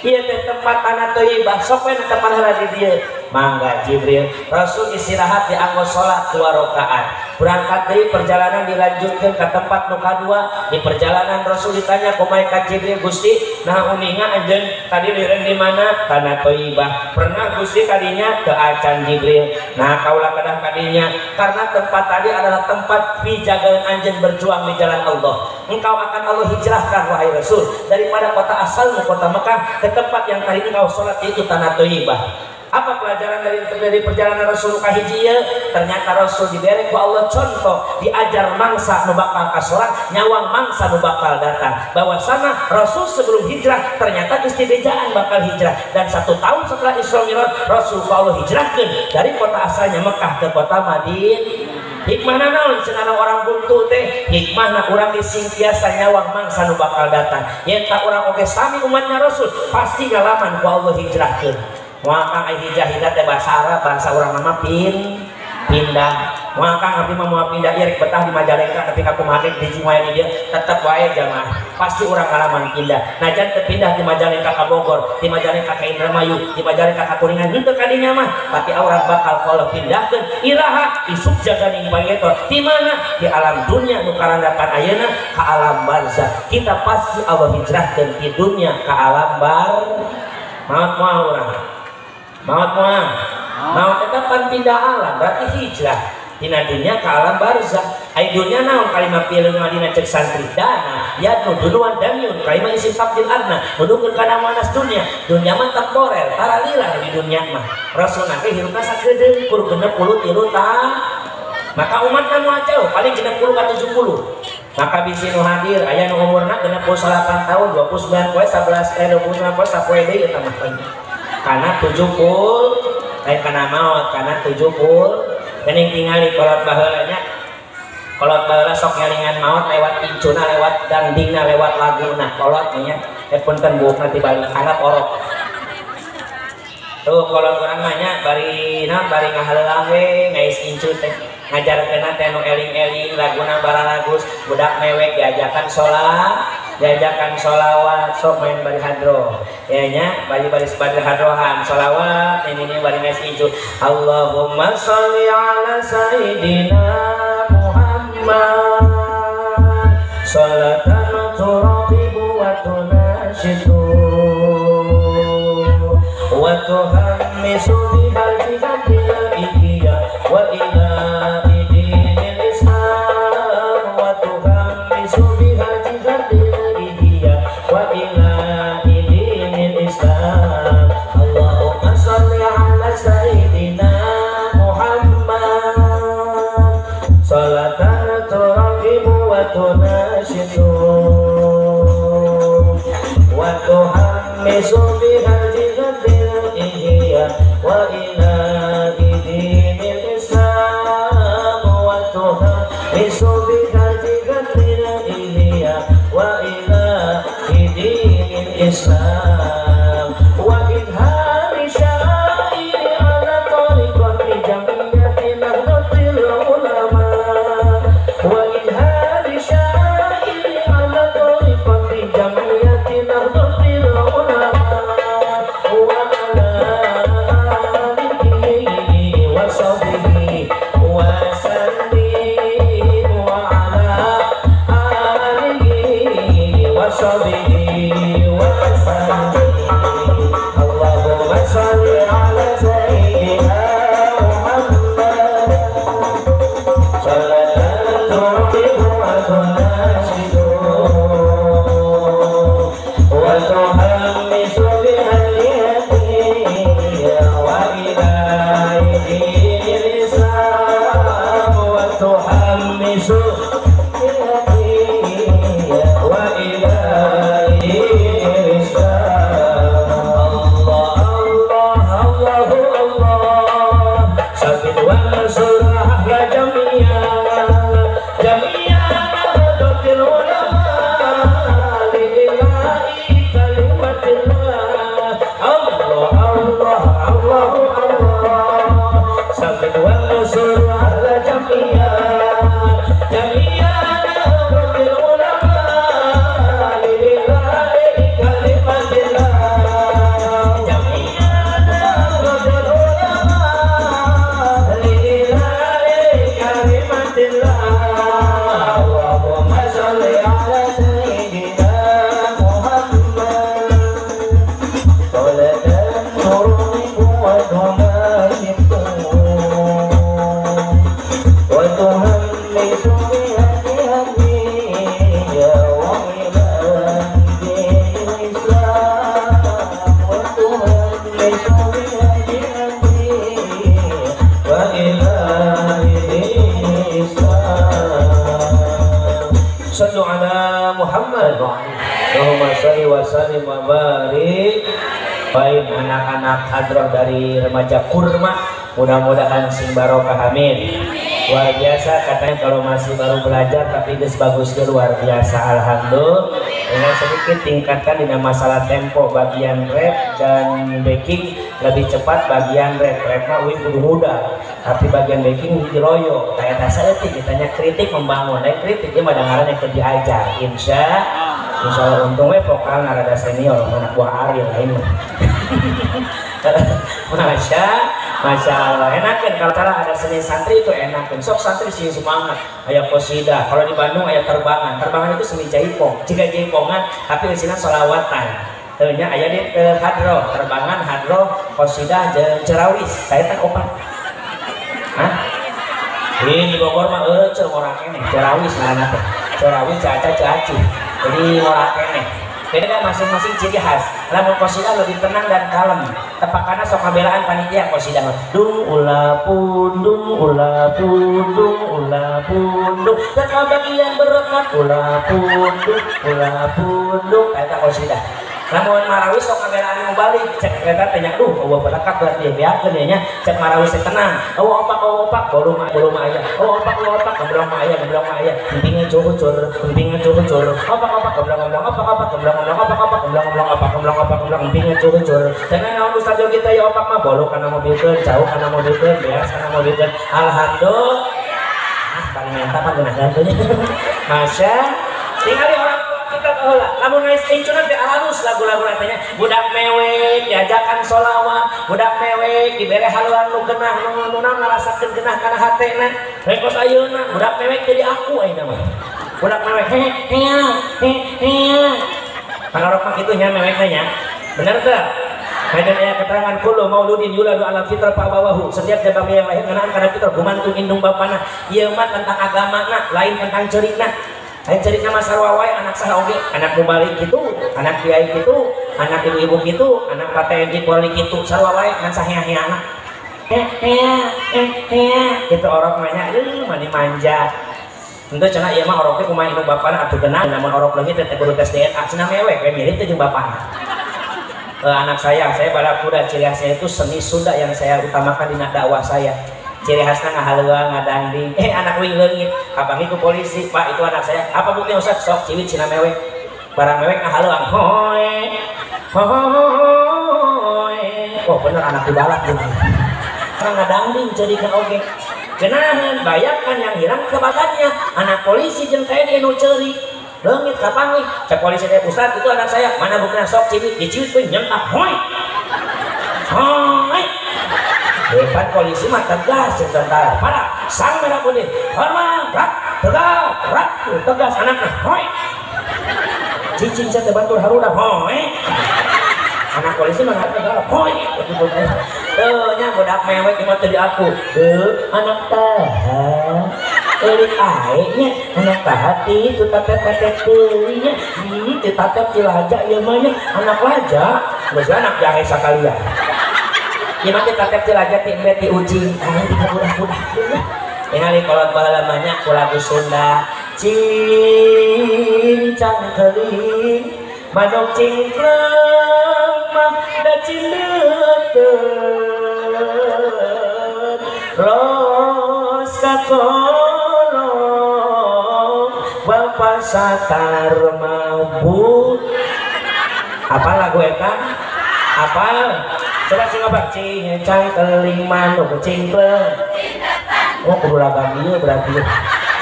Ieu teh tempat tanah Thayyibah, sok we tempat heula di dieu. Mangga Jibril. Rasul istirahat di anggo salat 2 rakaat. Berangkat deui perjalanan dilanjutkeun ke tempat nu kadua. Di perjalanan Rasul ditanya ku malaikat Jibril, Gusti, nah uninga anjeun tadi liren di mana? Tanah Thayyibah. Pernah Gusti kadinya teu acan Jibril. Nah kaula kedah kadinya karena tempat tadi adalah tempat pijagaan anjeun berjuang di jalan Allah. Engkau akan Allah hijrahkan wahai Rasul daripada kota asalmu kota Mekah ke tempat yang tadi engkau salat yaitu tanah Thayyibah. Apa pelajaran dari perjalanan Rasul kahiji ieu? Ternyata Rasul diberi ku Allah contoh, diajar mangsa nu bakal kasorak, nyawang mangsa nu bakal datang. Bahwasana Rasul sebelum hijrah ternyata geus dibejaan bakal hijrah, dan 1 tahun setelah Isra Mi'raj Rasul ku Allah hijrahkeun dari kota asalnya Mekah ke kota Madinah. Hikmahna naon cenah orang buntu teh? Hikmahna urang disingkiasa nyawang mangsa nu bakal datang. Yen tak urang oge sami umatnya Rasul pasti ngalaman ku Allah hijrahkeun. Moal kang ai hijrah hijrah teh bahasa Arab, bahasa urang mah pindah. Moal kang abdi mah moal pindah ieu rek betah di Majalengka tapi ka kumaha di Cimahi di dieu tetep wae jamaah. Pasti urang ngalaman pindah. Najan teu pindah di Majalengka ka Bogor, di Majalengka ka Indramayu, di Majalengka ka Kuningan henteu ka dinya mah, tapi urang bakal kalau pindahkeun iraha isuk jaganing pangetor. Di mana? Di alam dunia nu karandakan ayeuna ka alam barzah. Kita pasti Allah hijrahkeun di dunia ka alam bar. Maot moal urang. Maot moal. Maot eta pan pindah alam berarti hijrah tina dunia ke alam barzah. Ai dunya naon kalima fi'il madina cek santri dana yadnu dunuan damiun kalima isim tabdil adna nuduhkeun kana manas dunya. Dunya mah temporer taralira di dunya mah. Rasulna teh hirupna sakedeung kur 63 tahun. Maka umat kan moal jauh paling 60 ka 70. Maka bisi nu hadir aya nu umurna 68 tahun 29 poe 11 29 poe sapoe deui eta mah. Kana 70 lain kana maot kana 70 geuning tingali kolot baheula nya. Kolot baheula sok ngelingan maot lewat incuna lewat dangdingna lewat laguna kolot nya punten buukna ti balik handap orok. Tuh kolot urang mah nya bari na bari ngahaleulang we ngais incu teh ngajarkeunna teh nu eling-eling laguna baralagus budak mewek diajakan sholat diajakan sholawat sok main bari hadroh ya nya bari bari bari hadrohan sholawat ini bari ngais incu Allahumma sholli ala sayyidina Muhammad sholatan turaqibu wa tunashitu wa tuhammisu bihal jihadil ihya wa ila dinil islam wa tuhammisu bihal jihadil ihya wa ila dinil islam Allahumma sholli ala sayyidina Muhammad sholatan turaqibu wa tunashitu wa tuhammisu bihal jihadil ihya wa ila dinil islam wa tuhammisu bihal jihadil ihya wa ila dinil islam wa idhari sya'airi ala tariqati jam'iyyati nahdlatil ulama wa idhari sya'airi ala tariqati jam'iyyati nahdlatil ulama wa ala alihi wa sahbihi wa sallim wa ala alihi wa sahbihi wa sallim Allahumma sholli ala sayyidina Muhammad sholatan turaqibu wa tunashidu wa tuhammisu bihal ihya wa ila dinil islam wa tuhammisu bihal ihya wa ila dinil islam Allah Allah Allahu Allah sabit wa nasr ahla jami'an jami'an nahdlatil ulama lillahi kalimatillah Allah Allah Allahu Allah sabit wa nasr ahla jami'an jami'an nahdlatil ulama lillahi kalimatillah jami'an nahdlatil ulama lillahi kalimatillah Allahumma sholli ala sayyidina Muhammad sholatan turaqibu wa tunashitu wa tuhammisu bihal wa ila dinil islam wa tuhammisu bihal wa ila dinil islam Sallu ala Muhammad Allahumma sholli wa sallim wa barik. Baik anak-anak hadroh dari remaja kurma mudah-mudahan sing barokah amin. Luar biasa katanya kalau masih baru belajar tapi geus bagus ge luar biasa alhamdulillah. Dengan sedikit tingkatkan dina masalah tempo bagian rap dan backing lebih cepat bagian rap. Rap mah uing kudu muda tapi bagian backing diroyo. Kayak tasa eutik ditanya kritik membangun, lain kritik ieu mah dangaran yang keur diajar. Insya Allah untung we vokal rada senior anak buah Ariel lain mah. Masya Allah enakan kalau cara ada seni santri itu enakan sok santri sih semangat aya qasidah kalau di Bandung aya terbangan terbangan itu seni jaipong jika jaipongan tapi isinya sholawatan teunya aya di hadroh terbangan hadroh qasidah jeung cerawis saya tak opat. Hah? Ini di Bogor mah euceuh ngora keneh, Cirawis ngaranna teh. Cirawis caca caci. Jadi ngora keneh. Beda kan masing-masing ciri khas. Lamun qasidah lebih tenang dan kalem. Tepakana sok ngabelaan panitia qasidah. Dung ulah pundung ulah pundung ulah pundung. Teka bagian berkat ulah pundung ulah pundung eta qasidah. Lamun marawis sok ngabelaan nu balik cek eta teh nya duh eueuh berkat berarti beakeun nya cek marawis teh tenang. Eueuh opak bolu mah aya. Eueuh opak gemblong mah aya gemblong mah aya. Empingan cucur empingan cucur. Opak gemblong-gemblong opak gemblong-gemblong opak gemblong-gemblong opak gemblong opak gemblong empingan cucur. Cenah naon Ustaz Yogi teh opak mah bolu kana mobilkeun jauh kana mobilkeun beas kana mobilkeun. Alhamdulillah. Ah paling mantap mah geunahan teh. Masya tingali orang kita heula lamun ngais incunan teh halus lagu-lagu teh nya budak mewek diajakan sholawat budak mewek dibere haluan nu genah nu naon ngarasakeun genah kana hatena rek kos ayeuna budak mewek jadi aku ayeuna mah budak mewek he he he he pangarok mah kitu nya mewek teh nya bener teu. Hadan aya keterangan kullu mauludin yuladu ala fitrah fa abawahu setiap jabang yang lahir ngeunaan kana fitrah gumantung indung bapana ieu mah tentang agamana lain tentang ceurikna. Lain cerita masa wae anak saha oge, anak mubalik gitu, anak kiai gitu, anak ibu-ibu gitu, anak TNI Polri gitu, sarua wae ngan sahea-hea anak. Gitu orok mah nya, mani manja. Henteu cenah ieu mah orok teh kumaha indung bapana atuh geunah, namun orok leungit teh kudu tes DNA, cenah mewek we mirip teh jeung bapana. Anak saya balap kuda, ciri khasnya itu seni Sunda yang saya utamakan dina dakwah saya. Ciri khasnya ngahaleuang ngadangding anak wing leungit kapangi ku polisi pak itu anak saya apa buktinya Ustaz sok ciwit cina mewek barang mewek ngahaleuang hoe hoe oh bener anak dibalap gitu karena ngadangding jadi kan oge genahan bayangkan yang hilang kebakannya anak polisi jeung TNI nu ceurik leungit kapangi cek polisi teh Ustaz itu anak saya mana buktinya sok ciwit diciwit we nyentak hoe hoe. Depan polisi mah tegas jeung tentara. Para sang merah putih. Hormat, rak, tegas, rak, tegas anakna. Hoi. Cicing saya teh batur haruda. Hoi. Anak polisi mah tegas. Hoi. Teu nya budak mewek mah teu diaku. Heuh, anak taha. Eulik ae nya, anak taha ti tu tatep-tatep teuing nya. Ti tatep ti laja ieu mah nya, anak laja. Geus anak jahe sakalian. Ieu mah teh tatep ti laja ti embe ti ucing, ah ti budak-budak. Ningali kolot baheula mah nya ku lagu Sunda. Cincang keuling manuk cingkleung mah da cindeuteuh. Los ka kolong bapa satar mabuk. Apa lagu eta? Apa? Coba sing obat cincang keling manuk cingkleung. Oh kudu lagam ieu berarti.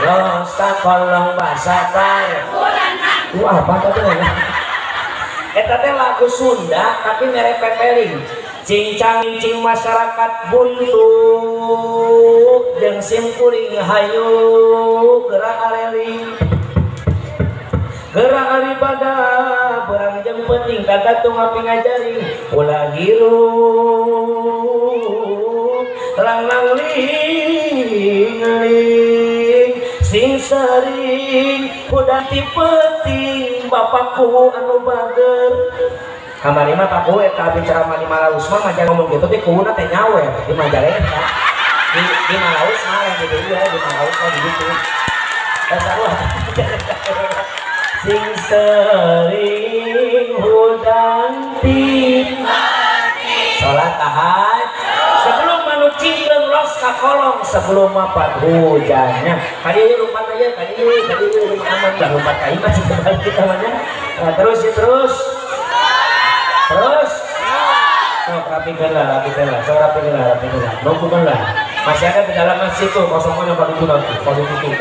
Los ka kolong basatar. Wah, apa tadi ngomong? Eta teh lagu Sunda tapi mere pepeling. Cincang cing masyarakat buntu jeung sim kuring hayu gerak areling. Gerak ari pada berang jeung penting kata tu ngapi ngajaring ulah hirup lang-lang ling ling sing sering udah ti penting bapakku anu bager kamari mah Pak Kuwe eta abdi ceramah di Malaus mah majar ngomong gitu teh kuwuna teh nyawer di Majalengka di Malaus mah gitu iya di Malaus mah gitu sarua sing sering hudang ti salat tahajud sebelum manuk cingkleung los ka kolong sebelum mapat hujannya kali lumpat aja kali rumah aman lah lumpat ka imah sih kembali kita mah nya. Nah, terus ya terus terus oh rapikeun lah so rapikeun lah nunggukeun lah masih ada di dalam masjid tuh kosongnya yang paling nanti paling itu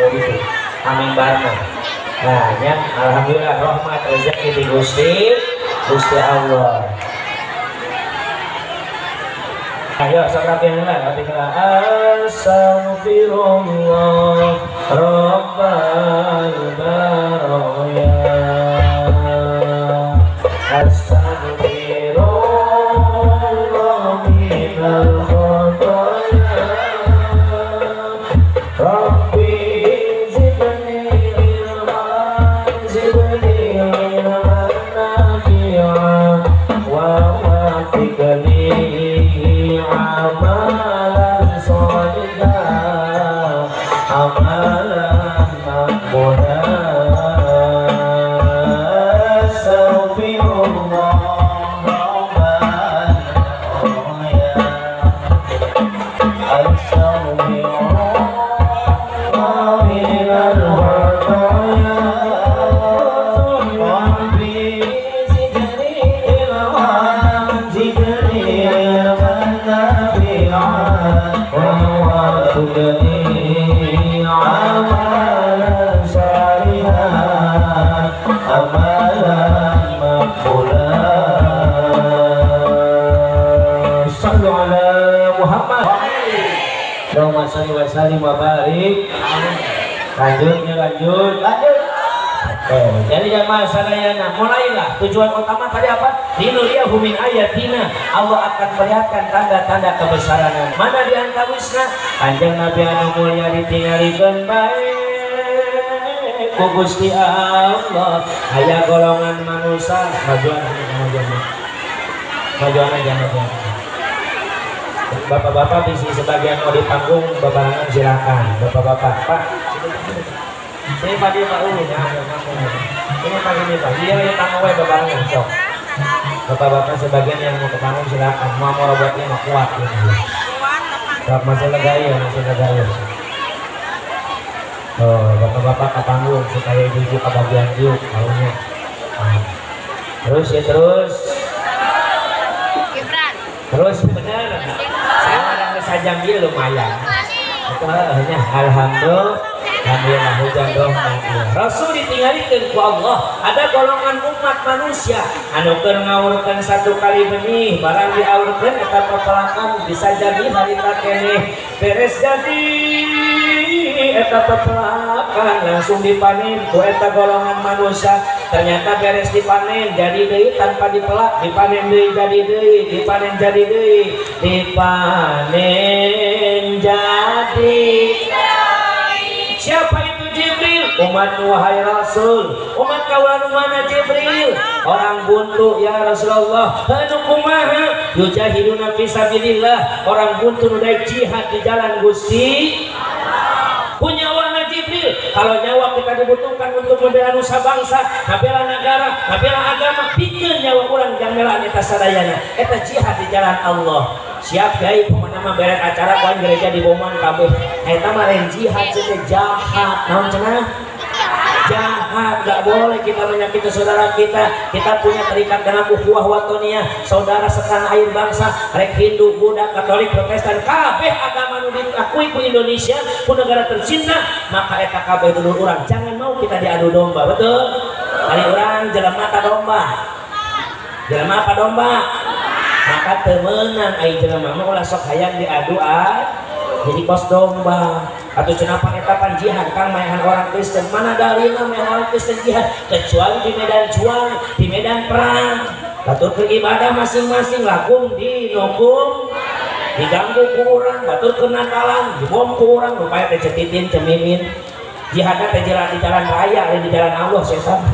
amin bareng. Nah ya alhamdulillah rahmat rezeki di Gusti Allah. Ayo sok rapihan lah, rapihan lah. Astaghfirullah Rabbal baraya. Astaghfirullah minal khotoya. amalan maqbula. Astaghfirullah astaghfirullah minal khataya rabbi zidni ilman zidni ilman nafi'an wa warzuqni amalan salihan amalan maqbula. Sallu ala Muhammad. Allahumma sholli wa sallim wa barik. Lanjut ya, lanjut. Lanjut. Oke, jadi jamaah sadayana, mulailah tujuan utama tadi apa? Linuriyahu min ayatina. Allah akan melihatkan tanda-tanda kebesarannya. Mana di antawisna? Kanjeng Nabi anu mulia ditingalikeun bae ku Gusti Allah. Aya golongan manusia, majuan majuan. Majuan aja majuan. Bapak-bapak bisi sebagian mau di panggung babarengan silakan. Bapak-bapak, Pak. Sini Pak dia Pak Ulu ya. Ini Pak ini Pak. Dia lagi tanggung wae babarengan sok. Bapak-bapak sebagian yang mau ke panggung silakan. Mau robotnya mau kuat ini. Sok masih lega ya, masih lega ya. Oh, bapak-bapak ke panggung supaya ibu-ibu kebagian diuk maunya. Nah. Terus ya terus. Terus benar. Saya ada sajam ieu lumayan. Itu hanya alhamdulillah. Alhamdulillah hujan rahmat. Rasul ditinggalikeun ku Allah. Ada golongan umat manusia anu keur ngaurkeun satu kali benih, barang diaurkeun eta pepelakan bisa jadi harita keneh. Beres jadi eta pepelakan langsung dipanen ku eta golongan manusia. Ternyata beres dipanen jadi deui tanpa dipelak, dipanen deui jadi deui, dipanen jadi deui, dipanen jadi. Siapa itu Jibril? Umat wahai Rasul. Umat kaula nu mana Jibril? Orang buntu ya Rasulullah. Anu kumaha? Yujahiduna fi sabilillah. Orang buntu nu daek jihad di jalan Gusti. Punya warna Jibril. Kalau nyawa kita dibutuhkan untuk membela nusa bangsa, membela negara, membela agama, pikeun nyawa urang jang melaan eta sadayana. Eta jihad di jalan Allah. Siap yai pemana mah beres acara kuan gereja di boman kabeh. Eta mah lain jihad cenah jahat. Naon cenah? Jahat, gak boleh kita menyakiti saudara kita. Kita punya terikat dalam ukhuwah watoniyah, saudara setanah air bangsa, rek Hindu, Buddha, Katolik, Protestan, kabeh agama nu diakui ku Indonesia, ku negara tercinta, maka eta kabeh dulur urang. Jangan mau kita diadu domba, betul? Ari urang jelema ta domba. Jelema apa domba? Maka teu meunang ai jelema mah ulah sok hayang diadu ah. Jadi kos domba. Atau cenah eta pan jihad kang maehan orang Kristen. Mana dalilna maehan orang Kristen jihad kecuali di medan juang, di medan perang. Batur keur ibadah masing-masing lakum dinukum diganggu ku urang, batur keur nakalan dibom ku urang, rupaya teh cetitin cemimin. Jihadna teh di jalan raya, lain di jalan Allah setan.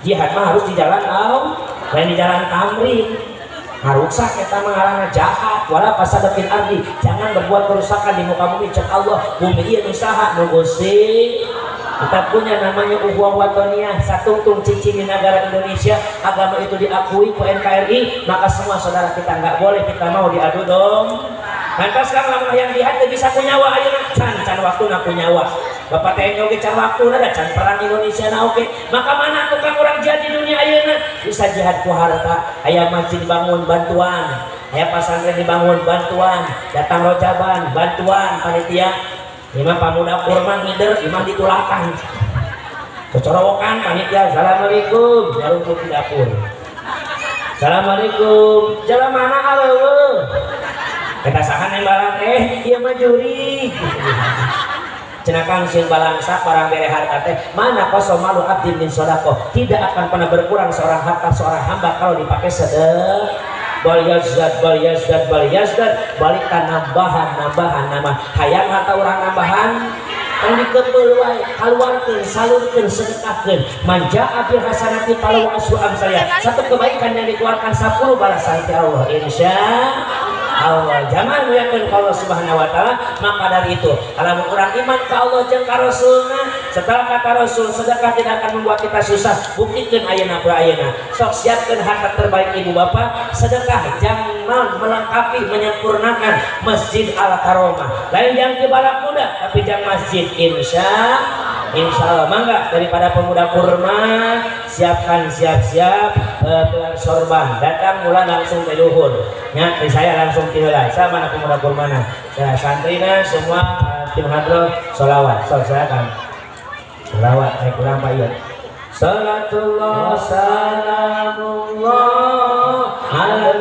Jihad mah harus di jalan Allah, lain di jalan Tamrin. Ngarusak eta mah ngaranna jahat. Wala fasada fil ardi, jangan berbuat kerusakan di muka bumi cek Allah. Bumi ieu nu saha? Nu Gusti. Kita punya namanya ukhuwah watoniyah, satungtung cicing di negara Indonesia, agama itu diakui ku NKRI, maka semua saudara kita nggak boleh kita mau diadu dong. Lantas sekarang lamun hayang jihad teu bisa ku nyawa ayeuna, can can waktuna ku nyawa. Bapak TNI oge can waktuna da can perang Indonesia na oge. Maka mana tukang urang jihad di dunia ayeuna? Bisa jihad ku harta, aya masjid bangun bantuan, aya pasantren dibangun bantuan, datang rojaban bantuan panitia. Imah pamuda kurma ngider, imah ditulakan. Cocorowokan panitia, assalamualaikum, jarum di dapur. Assalamualaikum, jalan mana aleueuh? Kita sahan yang balang ieu mah juri. Cenah kang sieun balangsa barang bere harta teh, mana qasomalu abdin min shadaqah. Tidak akan pernah berkurang seorang harta seorang hamba kalau dipakai sedekah. Bal yazdad bal yazdad bal yazdad, balikan nambahan nambahan nambah. Hayang harta urang nambahan tong dikepeul wae, kaluarkeun, salurkeun, sedekahkeun. Man jaa bil hasanati falahu asyru amsalha. Satu kebaikan yang dikeluarkan 10 balasan ti Allah insyaallah. Allah. Jangan muliakeun ka Allah Subhanahu wa taala. Maka dari itu, kalau kurang iman ka Allah jeung ka Rasulna, setelah kata Rasul sedekah tidak akan membuat kita susah, buktikan ayeuna ku ayeuna. Sok siapkeun harta terbaik ibu bapak, sedekah jangan melengkapi menyempurnakan Masjid Al Karomah. Lain jangan ke balak muda, tapi jangan masjid insya Allah. Mangga daripada pemuda kurma siapkan siap-siap gelar sorban, datang mula langsung ke luhur nya, saya langsung tiheula sama mana pemuda kurmana. Nah, santrina semua tim hadroh sholawat, sok silakan sholawat naik kurang Pak Iwan. Salatullah salamullah ala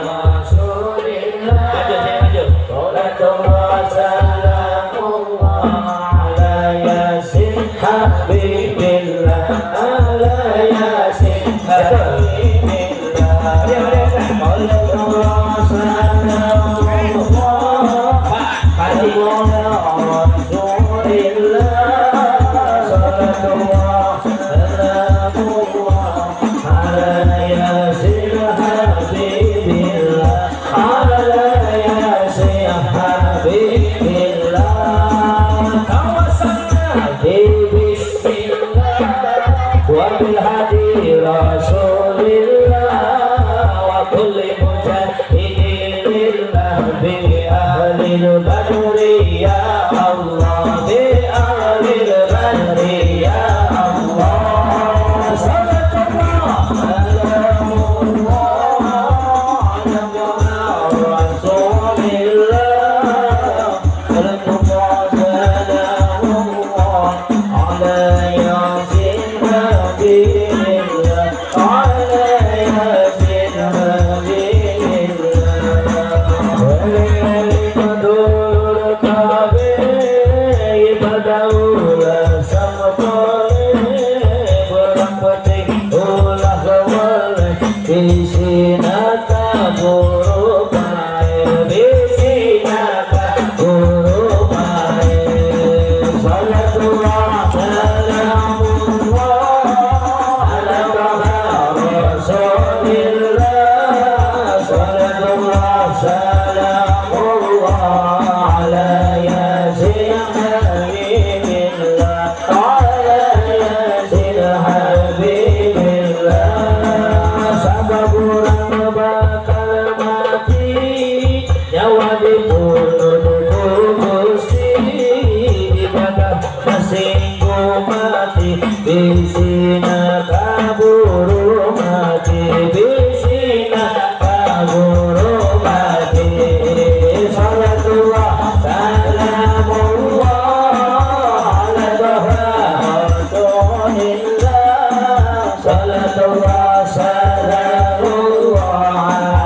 Rasulillah. Maju saya maju. Salatullah salamullah ala Yasin Habibillah, ala Yasin Habibillah. Salatullah salamullah ala Rasulillah. Salatullah salamullah ala Yasin Habibillah, ala Yasin Habibillah. Tawassalna bi bismillah wa bil hadi Rasulillah wa kulli mujahidin lillah bi ahlil badri ya Allah, bi ahlil badri ya Allah. Salatullah salamullah ala Rasulillah. Salatullah salamullah ala Yasin Habibillah, ala Yasin Habibillah. Dulur kabeh ibadah ulah sampai berang penting ulah kewaleh bisina kaburu bae, bisina kaburu bae. Salatullah salamullah ala Rasulillah. Salatullah salamullah ala Yasin Habibillah, ala Yasin Habibillah. Sabab urang bakal mati, nyawa dibunuh ku Gusti, ibadah masing ku mati, bisina kaburu mati, bisina kaburu mati. Salatullah salamullah ala Rasulillah. Salatullah salamullah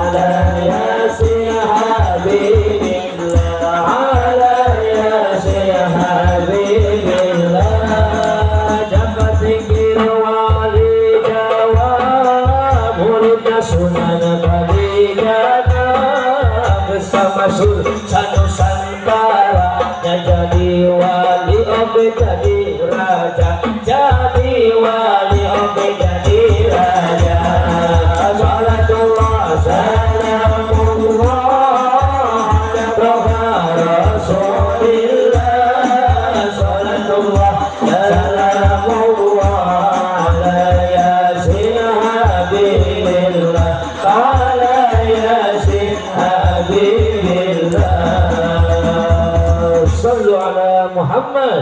ala Yasin Habibillah, ala Yasin Habibillah. Jaka tinggi wali Jawa, muridnya Sunan Kalijaga, bersama Sultan Nusantara, jadi wali oge jadi raja, jadi wali oge jadi raja. Salatullah salamullah ala Rasulillah. Salatullah salamullah ala Yasin Habibillah, ala Yasin Habibillah. Sallu ala Muhammad.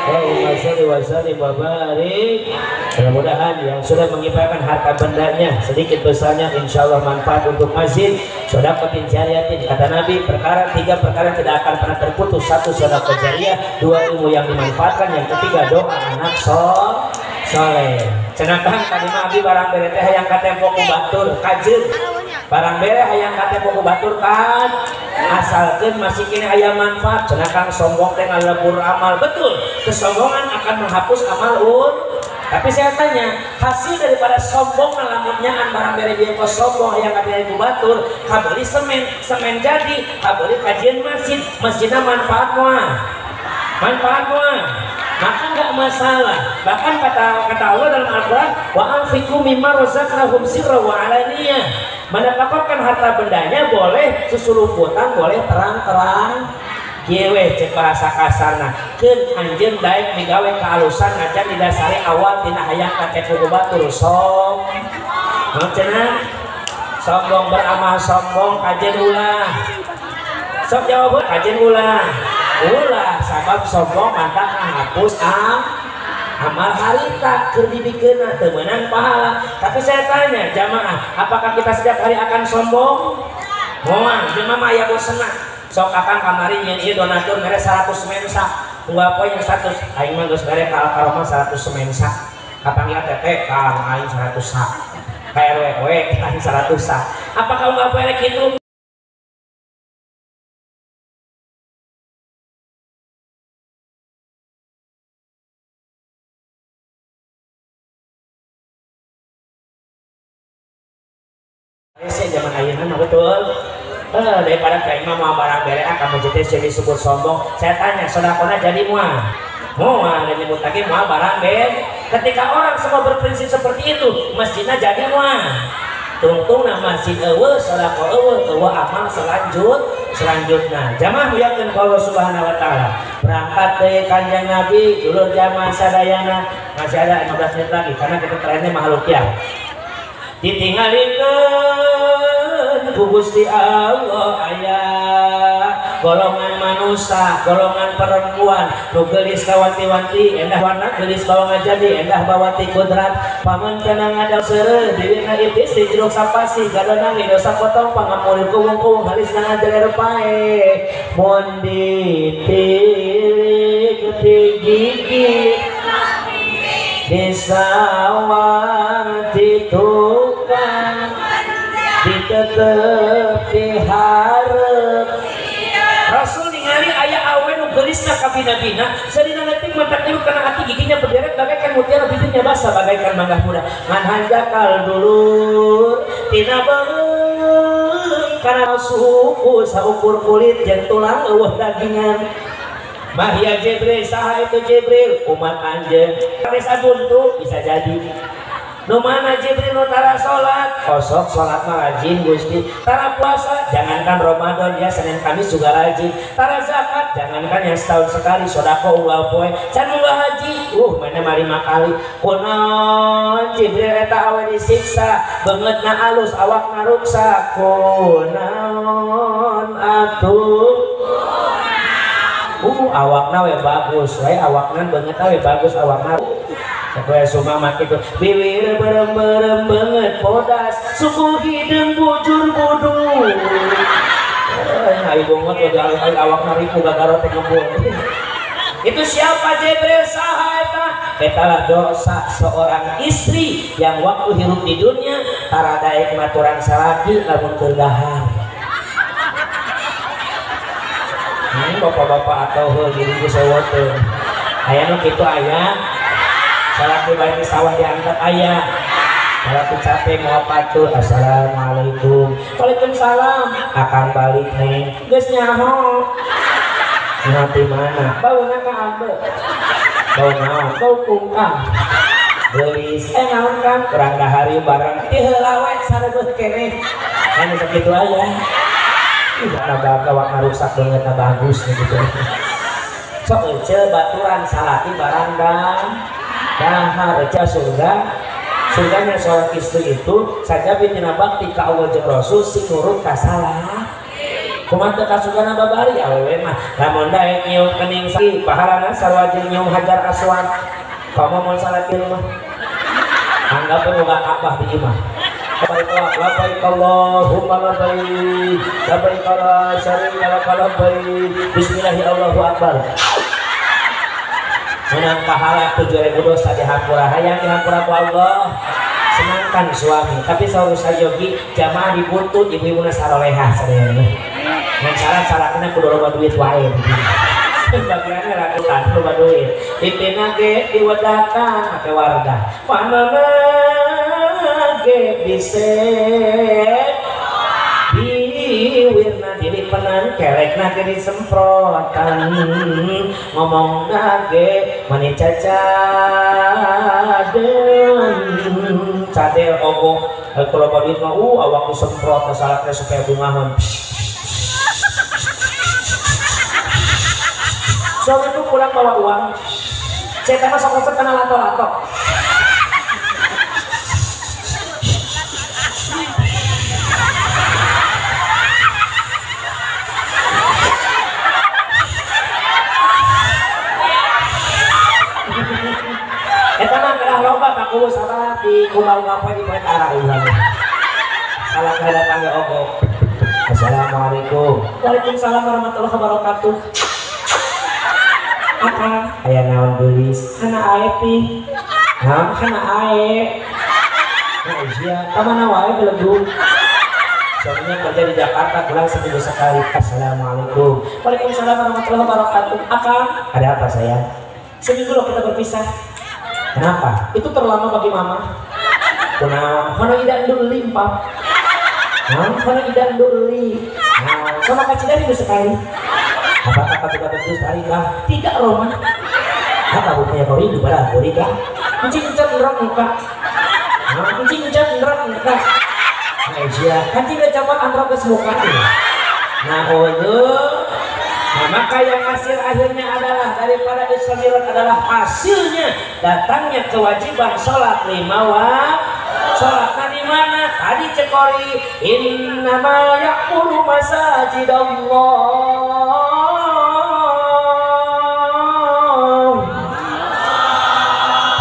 Allahumma sholli wa sallim wa barik. Mudah-mudahan yang sudah mengibarkan harta bendanya sedikit besarnya insya Allah manfaat untuk masjid. Sedekah jariyatin, kata Nabi, perkara tiga perkara tidak akan pernah terputus. Satu, sedekah jariah, dua, ilmu yang dimanfaatkan, yang ketiga doa anak soleh. Cenah tadi mah abi barang bere teh hayang katempo ku batur kajeun. Barang bere hayang katempo ku batur kan asalkeun masih kini aya manfaat. Cenah kang sombong teh ngalebur amal. Betul, kesombongan akan menghapus amal un. Tapi saya tanya, hasil daripada sombong ngalamunnyaan barang bere bieu kos sombong hayang katempo ku batur, kabeli semen, semen jadi, kabeli kajian masjid, masjidna manfaat moal. Manfaat moal. Maka nggak masalah. Bahkan kata Allah dalam Al-Quran, wa anfiqu mimma razaqnahum sirra wa alaniyah. Menafkahkan harta bendanya boleh susulumputan, boleh terang-terang. Kieu we cek bahasa kasarna, keun anjeun daek migawe kaalusan acan didasari awal tina hayang kacepu ku batur som. Naon cenah? Sombong beramal sombong kajen ulah. Sok jawab kajen ulah. Ulah sabab sombong mantap ngahapus amal harita keur dibikeunna teu meunang pahala. Tapi saya tanya jamaah, apakah kita setiap hari akan sombong? Moal, jelema mah aya bosenna. Sok akang kamari nyeun ieu donatur mere 100 mensa. Unggal poe yang 100, aing mah geus mere ka Alkaromah 100 mensa. Kapanggih teteh ka aing 100 sak. Ka RW we aing 100 sak. Apakah unggal poe rek kitu? Hese zaman ayeuna mah betul. Daripada kayak mah mau barang bere ah kamu jadi disebut sombong. Saya tanya, sodakona jadi moal? Moal, dan nyebut lagi moal barang bere. Ketika orang semua berprinsip seperti itu, masjidnya jadi moal. Tungtungna masjid eueuh, sodako eueuh, eueuh amal selanjutnya. Jamaah muliakeun ku Allah Subhanahu wa taala. Berangkat deui Kanjeng Nabi, dulur jamaah sadayana, masih ada 15 menit lagi karena kita terakhirnya makhluk ya. Ditinggalikeun ku Gusti Allah aya golongan manusia, golongan perempuan nu geulis kawanti-wanti, endah warna geulis bawa ngajadi, endah bawa ti kudrat, pamentena ngadal seureuh, diwina ipis di jeruk sapasi, gadona ngidosa potong pangamulir kuwung-kuwung halisna ngajeler pae, mun ditilik ti gigi di sawah di tukang ditetep diharep. Rasul ningali aya awe nu geulisna kabina-bina, sarina leutik matak niru kana hati, giginya berderet bagaikan mutiara, bibirnya basah bagaikan mangga muda. Ngan hanjakal dulur tina beung kana suku saukur kulit jeung tulang eueuh dagingan. Mahya Jibril, saha itu Jibril? Umat anjeun. Desa buntu bisa jadi. Nu mana Jibril nu tara salat? Kosok salat mah rajin Gusti. Tara puasa, jangankan Ramadan ya Senin Kamis juga rajin. Tara zakat, jangankan yang setahun sekali, sodako unggal poe. Can unggal haji, mana mah 5 kali. Kunaon Jibril eta awe disiksa, beungeutna alus, awakna ruksak. Kunaon atuh? Awakna we bagus, we awakna beungeutna we bagus awakna. Sapoe sumama kitu, biwir berem-berem beungeut bodas, suku hideung bujur budu. Ai bongot we ai awakna ripu gagaro teh ngembung. Itu siapa Jibril saha eta? Eta dosa seorang istri yang waktu hirup di dunia tara daek maturan salaki lamun keur dahar. Bapak-bapak atau heuh diriku sewoteun. Aya nu kitu aya. Salaki bae di sawah diangkat aya. Salaki capek mau patuh. Assalamualaikum. Waalaikumsalam. Akan balik neng. Geus nyaho. Nanti mana? Bauna ka ambe. Bau naon? Bau kungkang. Geulis. Naon Kang? Kurang dahar ieu barang. Ti heula we sareubeuh keneh. Kan sakitu aya. Ih, awakna rusak beungeutna bagus gitu. Sok ece baturan salaki barang dahar ece surga. Surganya seorang istri itu saja tina bakti ka Allah jeung Rasul sing nurut ka salah. Kumaha teu ka surgana babari awewe mah lamun daek nyium kening saki pahalana sarua jeung nyium hajar aswad. Komo mun salaki mah anggap we boga Ka'bah di imah. Labbaik Allahumma labbaik, labbaik la syarika laka labbaik. Bismillahi Allahu akbar. Menang pahala 7.000 dosa dihampura, hayang dihampura ku Allah. Senangkan suami, tapi saur sayogi jamaah dibutuh ibu-ibuna sarolehah sadayana. Ngan syarat-syaratna kudu loba duit wae. Bagianna rakutan loba duit. Pipina ge diwedakan make wardah. Panana ge diset biwirna dilipenan kelekna ge disemprotan ngomongna ge mani cacadeun cadel ogo Kalau loba duit mah awak disemprot masalahnya supaya bungahan. Suami itu pulang bawa uang. Saya mah sok resep kana lato-lato. Eta mah kedah loba Pak Kuwu salah di kumaha apa di poe arah urang. Salah datang ge ogo. Assalamualaikum. Waalaikumsalam warahmatullahi wabarakatuh. Akang aya naon geulis? Kana ae pi. Hah? Kana ae. Nah, sia ka mana wae belegu. Suaminya kerja di Jakarta, pulang seminggu sekali. Assalamualaikum. Waalaikumsalam warahmatullahi wabarakatuh. Akang, ada apa sayang? Seminggu loh kita berpisah. Kenapa? Itu terlama bagi mama. Kunaon? Hono ida nduli pap. Hah? Hono ida nduli. Nah, sama kacida minggu sekali. Apakah tidak betul sekali kah? Tidak Roma. Apa buktinya kau rindu pada aku nikah? Encing encat ngerok muka. Hah? Encing encat ngerok muka. Nah, iya. Kancing udah copot androk ke muka. Nah, nah, maka yang hasil akhirnya adalah daripada Isra Mi'raj adalah hasilnya datangnya kewajiban sholat 5 waktu. Sholat di mana? Tadi cekori innama ya'muru masajidallah.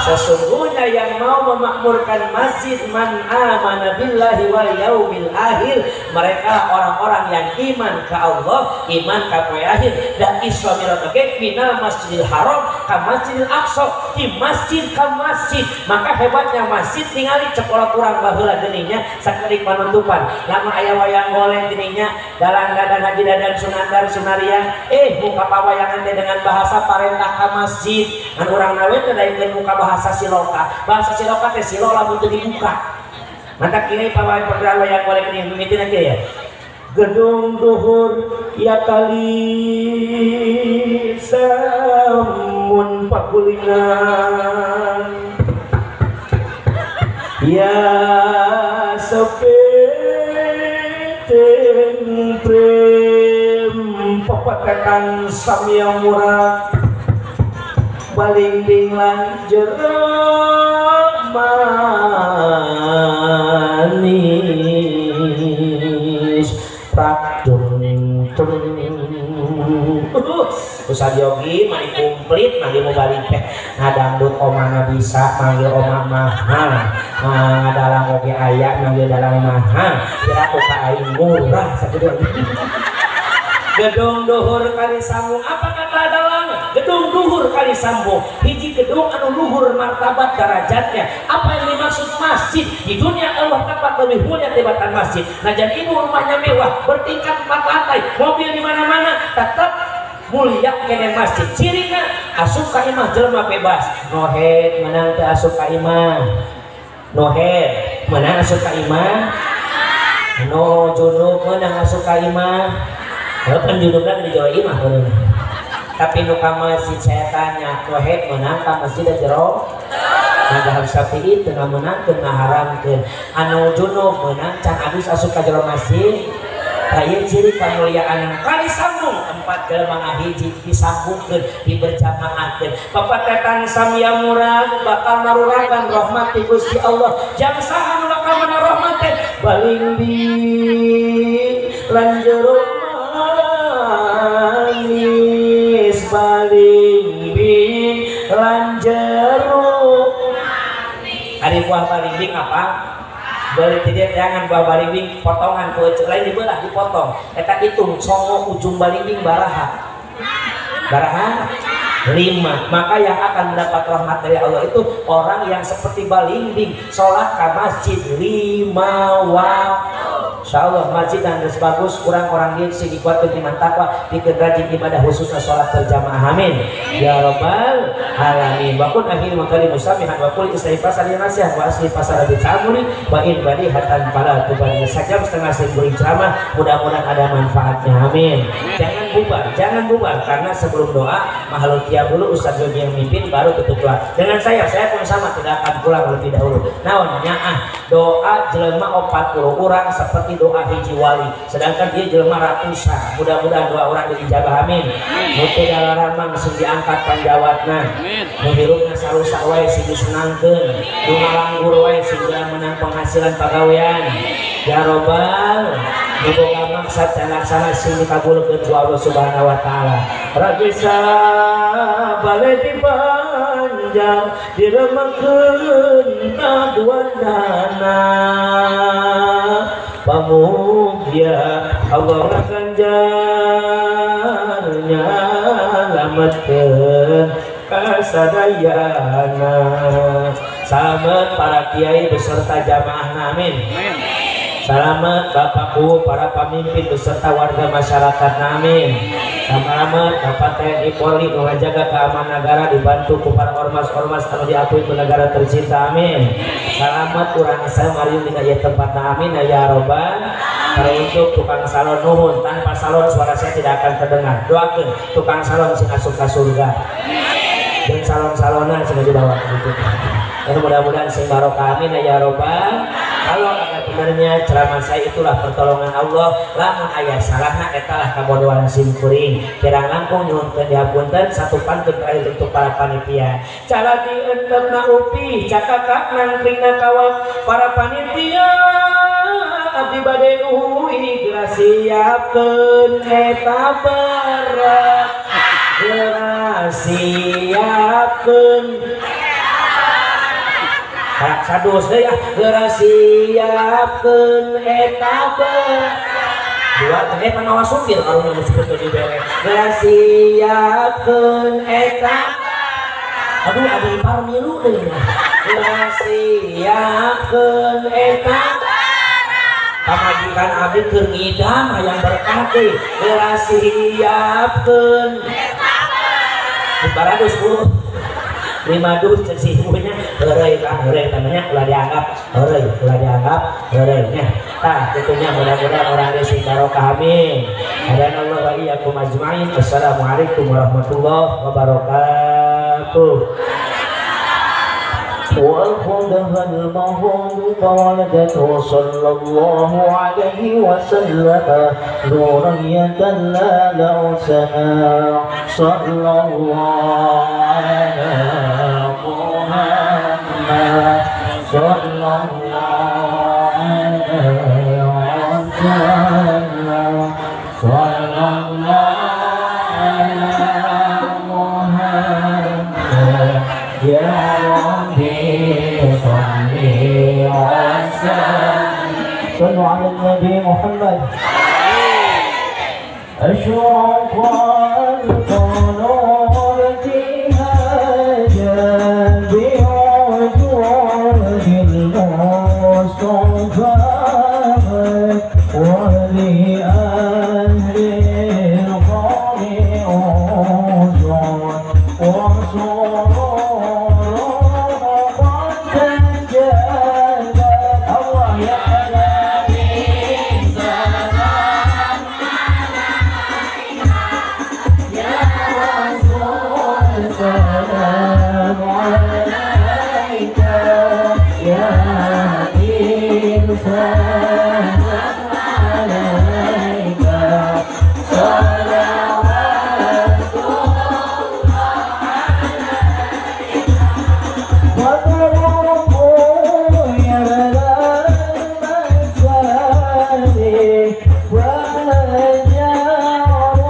Sesungguhnya yang mau memakmurkan masjid man amana billahi wal yaumil akhir, mereka orang-orang yang iman ke Allah, iman ke poe akhir. Dan Isra Mi'raj oge minal Masjidil Haram ke Masjidil Aqsa, di masjid ke masjid. Maka hebatnya masjid tingali cekola kurang baheula geuning sakedik panutupan. Lamun aya wayang golek geuning dalang dadan Haji Dadan Sunandar Sunarian, muka pawayangan teh dengan bahasa parentah ka masjid. Ngan urang nawe teh daekeun muka bahasa siloka. Bahasa siloka teh silo lamun teu dibuka. Mantap kini pawayan pergerakan wayang golek ini mimitina kieu ya. Gedung duhur ya kali samun pakulingan ya sepeteng prem papatekan samya murah baling lan jero manis prakdung tung. Ustaz Yogi mani komplit manggil mau balik teh ngadangdut omana bisa manggil oma mahal, ngadalang oge aya manggil dalang mahal, kira ku ka aing murah sakitu. Gedung duhur kali sambung, apa kata dalang? Gedung duhur kali sambung, hiji gedung anu luhur martabat derajatnya. Apa yang dimaksud masjid? Di dunia Allah tempat lebih mulia tibatan masjid. Nah, jadi ibu rumahnya mewah, bertingkat 4 lantai, mobil di mana-mana, tetap mulia kene masjid. Cirina asup ka imah jelema bebas. Nohed menang teu asup ka imah. Nohed menang asup ka imah. No junub menang asup ka imah. Kan junubna di jero imah bener. Tapi nu ka masjid saya tanya, nohed menang ka masjid jero? Mazhab Syafi'i teu ngamenangkeun ngaharamkeun. Anu junub menang can adus asup ka jero masjid. Ieu ciri kamuliaan kali sambung tempat jelema ngahiji disambungkeun diberjamaahkeun. Papatetan samya murad bakal maruragan rahmat ti Gusti Allah. Jang saha nu bakal mana rahmat teh? Balingbing lan jero manis balingbing lan jero manis. Ari buah balingbing apa? Boleh tidak jangan buah balingbing potongan ku lain dibelah dipotong. Eta hitung songo ujung balingbing baraha. Baraha 5. Maka yang akan mendapat rahmat dari Allah itu orang yang seperti balingbing sholat ke masjid 5 waktu. Insyaallah masjid dan geus bagus kurang orang dia sing dikuatkeun iman takwa pikeun rajin ibadah khususnya sholat berjamaah. Amin ya rabbal alamin. Wa kun akhir makali musamihan wa qul istighfar salih nasihat wa asli pasal bi ta'amuli wa in badi hatan fala tubali. Sajam setengah sing ceramah, mudah-mudahan ada manfaatnya. Amin. Jangan bubar, jangan bubar karena sebelum doa mahalutia dulu Ustaz Yogi yang mimpin baru tutup doa. Dengan saya pun sama tidak akan pulang lebih dahulu. Naon nyaah doa jelema 40 orang seperti doa hiji wali, sedangkan dia jelema ratusan. Mudah-mudahan doa orang diijabah, amin. Nu teu dalaramang sing diangkat panjawatna, nu hirupna sarusak wae sing disenangkeun, nu ngalanggur wae sing menang penghasilan pagawean. Ya robbal nu boga maksad laksana sing dikabulkeun ku Allah Subhanahu wa taala. Ragisa bale dipanjang diremengkeun kaduanana pamugia Allah ganjar nyalametkeun kasadayana. Selamat para kiai beserta jamaah, amin. Selamat bapakku, para pemimpin beserta warga masyarakat, amin. Selamat Bapak TNI Polri menjaga keamanan negara dibantu ku para ormas-ormas anu diakui ku negara tercinta, amin. Selamat urang samarium dina ieu tempat, amin ya robbal. Untuk tukang salon nuhun, tanpa salon suara saya tidak akan terdengar. Doakeun tukang salon sing asup ka surga. Dan salon-salonan sing dibawa gitu. Dan mudah-mudahan sing barokah, amin ya robbal. Kalau ada benarnya ceramah saya itulah pertolongan Allah. Lamun aya salahna etalah kabodohan sim kuring. Kirang langkung nyuhunkeun dihapunten. Satu pantun terakhir untuk para panitia. Caladi entepna upi cakakak nangkringna kawak para panitia abdi bade uwi geura siapkeun eta berat geura siapkeun karak sadus deui ah geura siapkeun eta dua teh pangawas supir karunya nu supir teu dibere geura siapkeun eta aduh abdi ipar milu deui geura siapkeun eta pamajikan abdi keur ngidam hayang berkah deui geura siapkeun eta 10 5 dus cek si ibunya heureuy kang heureuy namanya ulah dianggap heureuy ulah dianggap heureuy nya tah kitunya mudah-mudahan urang geus sing barokah, amin. Hadanallahu wa iyyakum ajmain. Assalamualaikum warahmatullahi wabarakatuh. وأخذها المهود فولدته صلى الله عليه وسلم ذرية لا لو سنا صلى الله على محمد صلى الله عليه وسلم صلى الله على محمد يا صلوا على النبي محمد. أشرق القلوب فيها بعجوز المصطفى ولأهل القوم أجر وسرور قد تجلى الله يا عليك يا إنسان عليك صلوات الله عليك وطرق يا المسالي وجار اليمن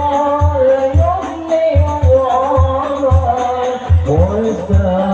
والسلام.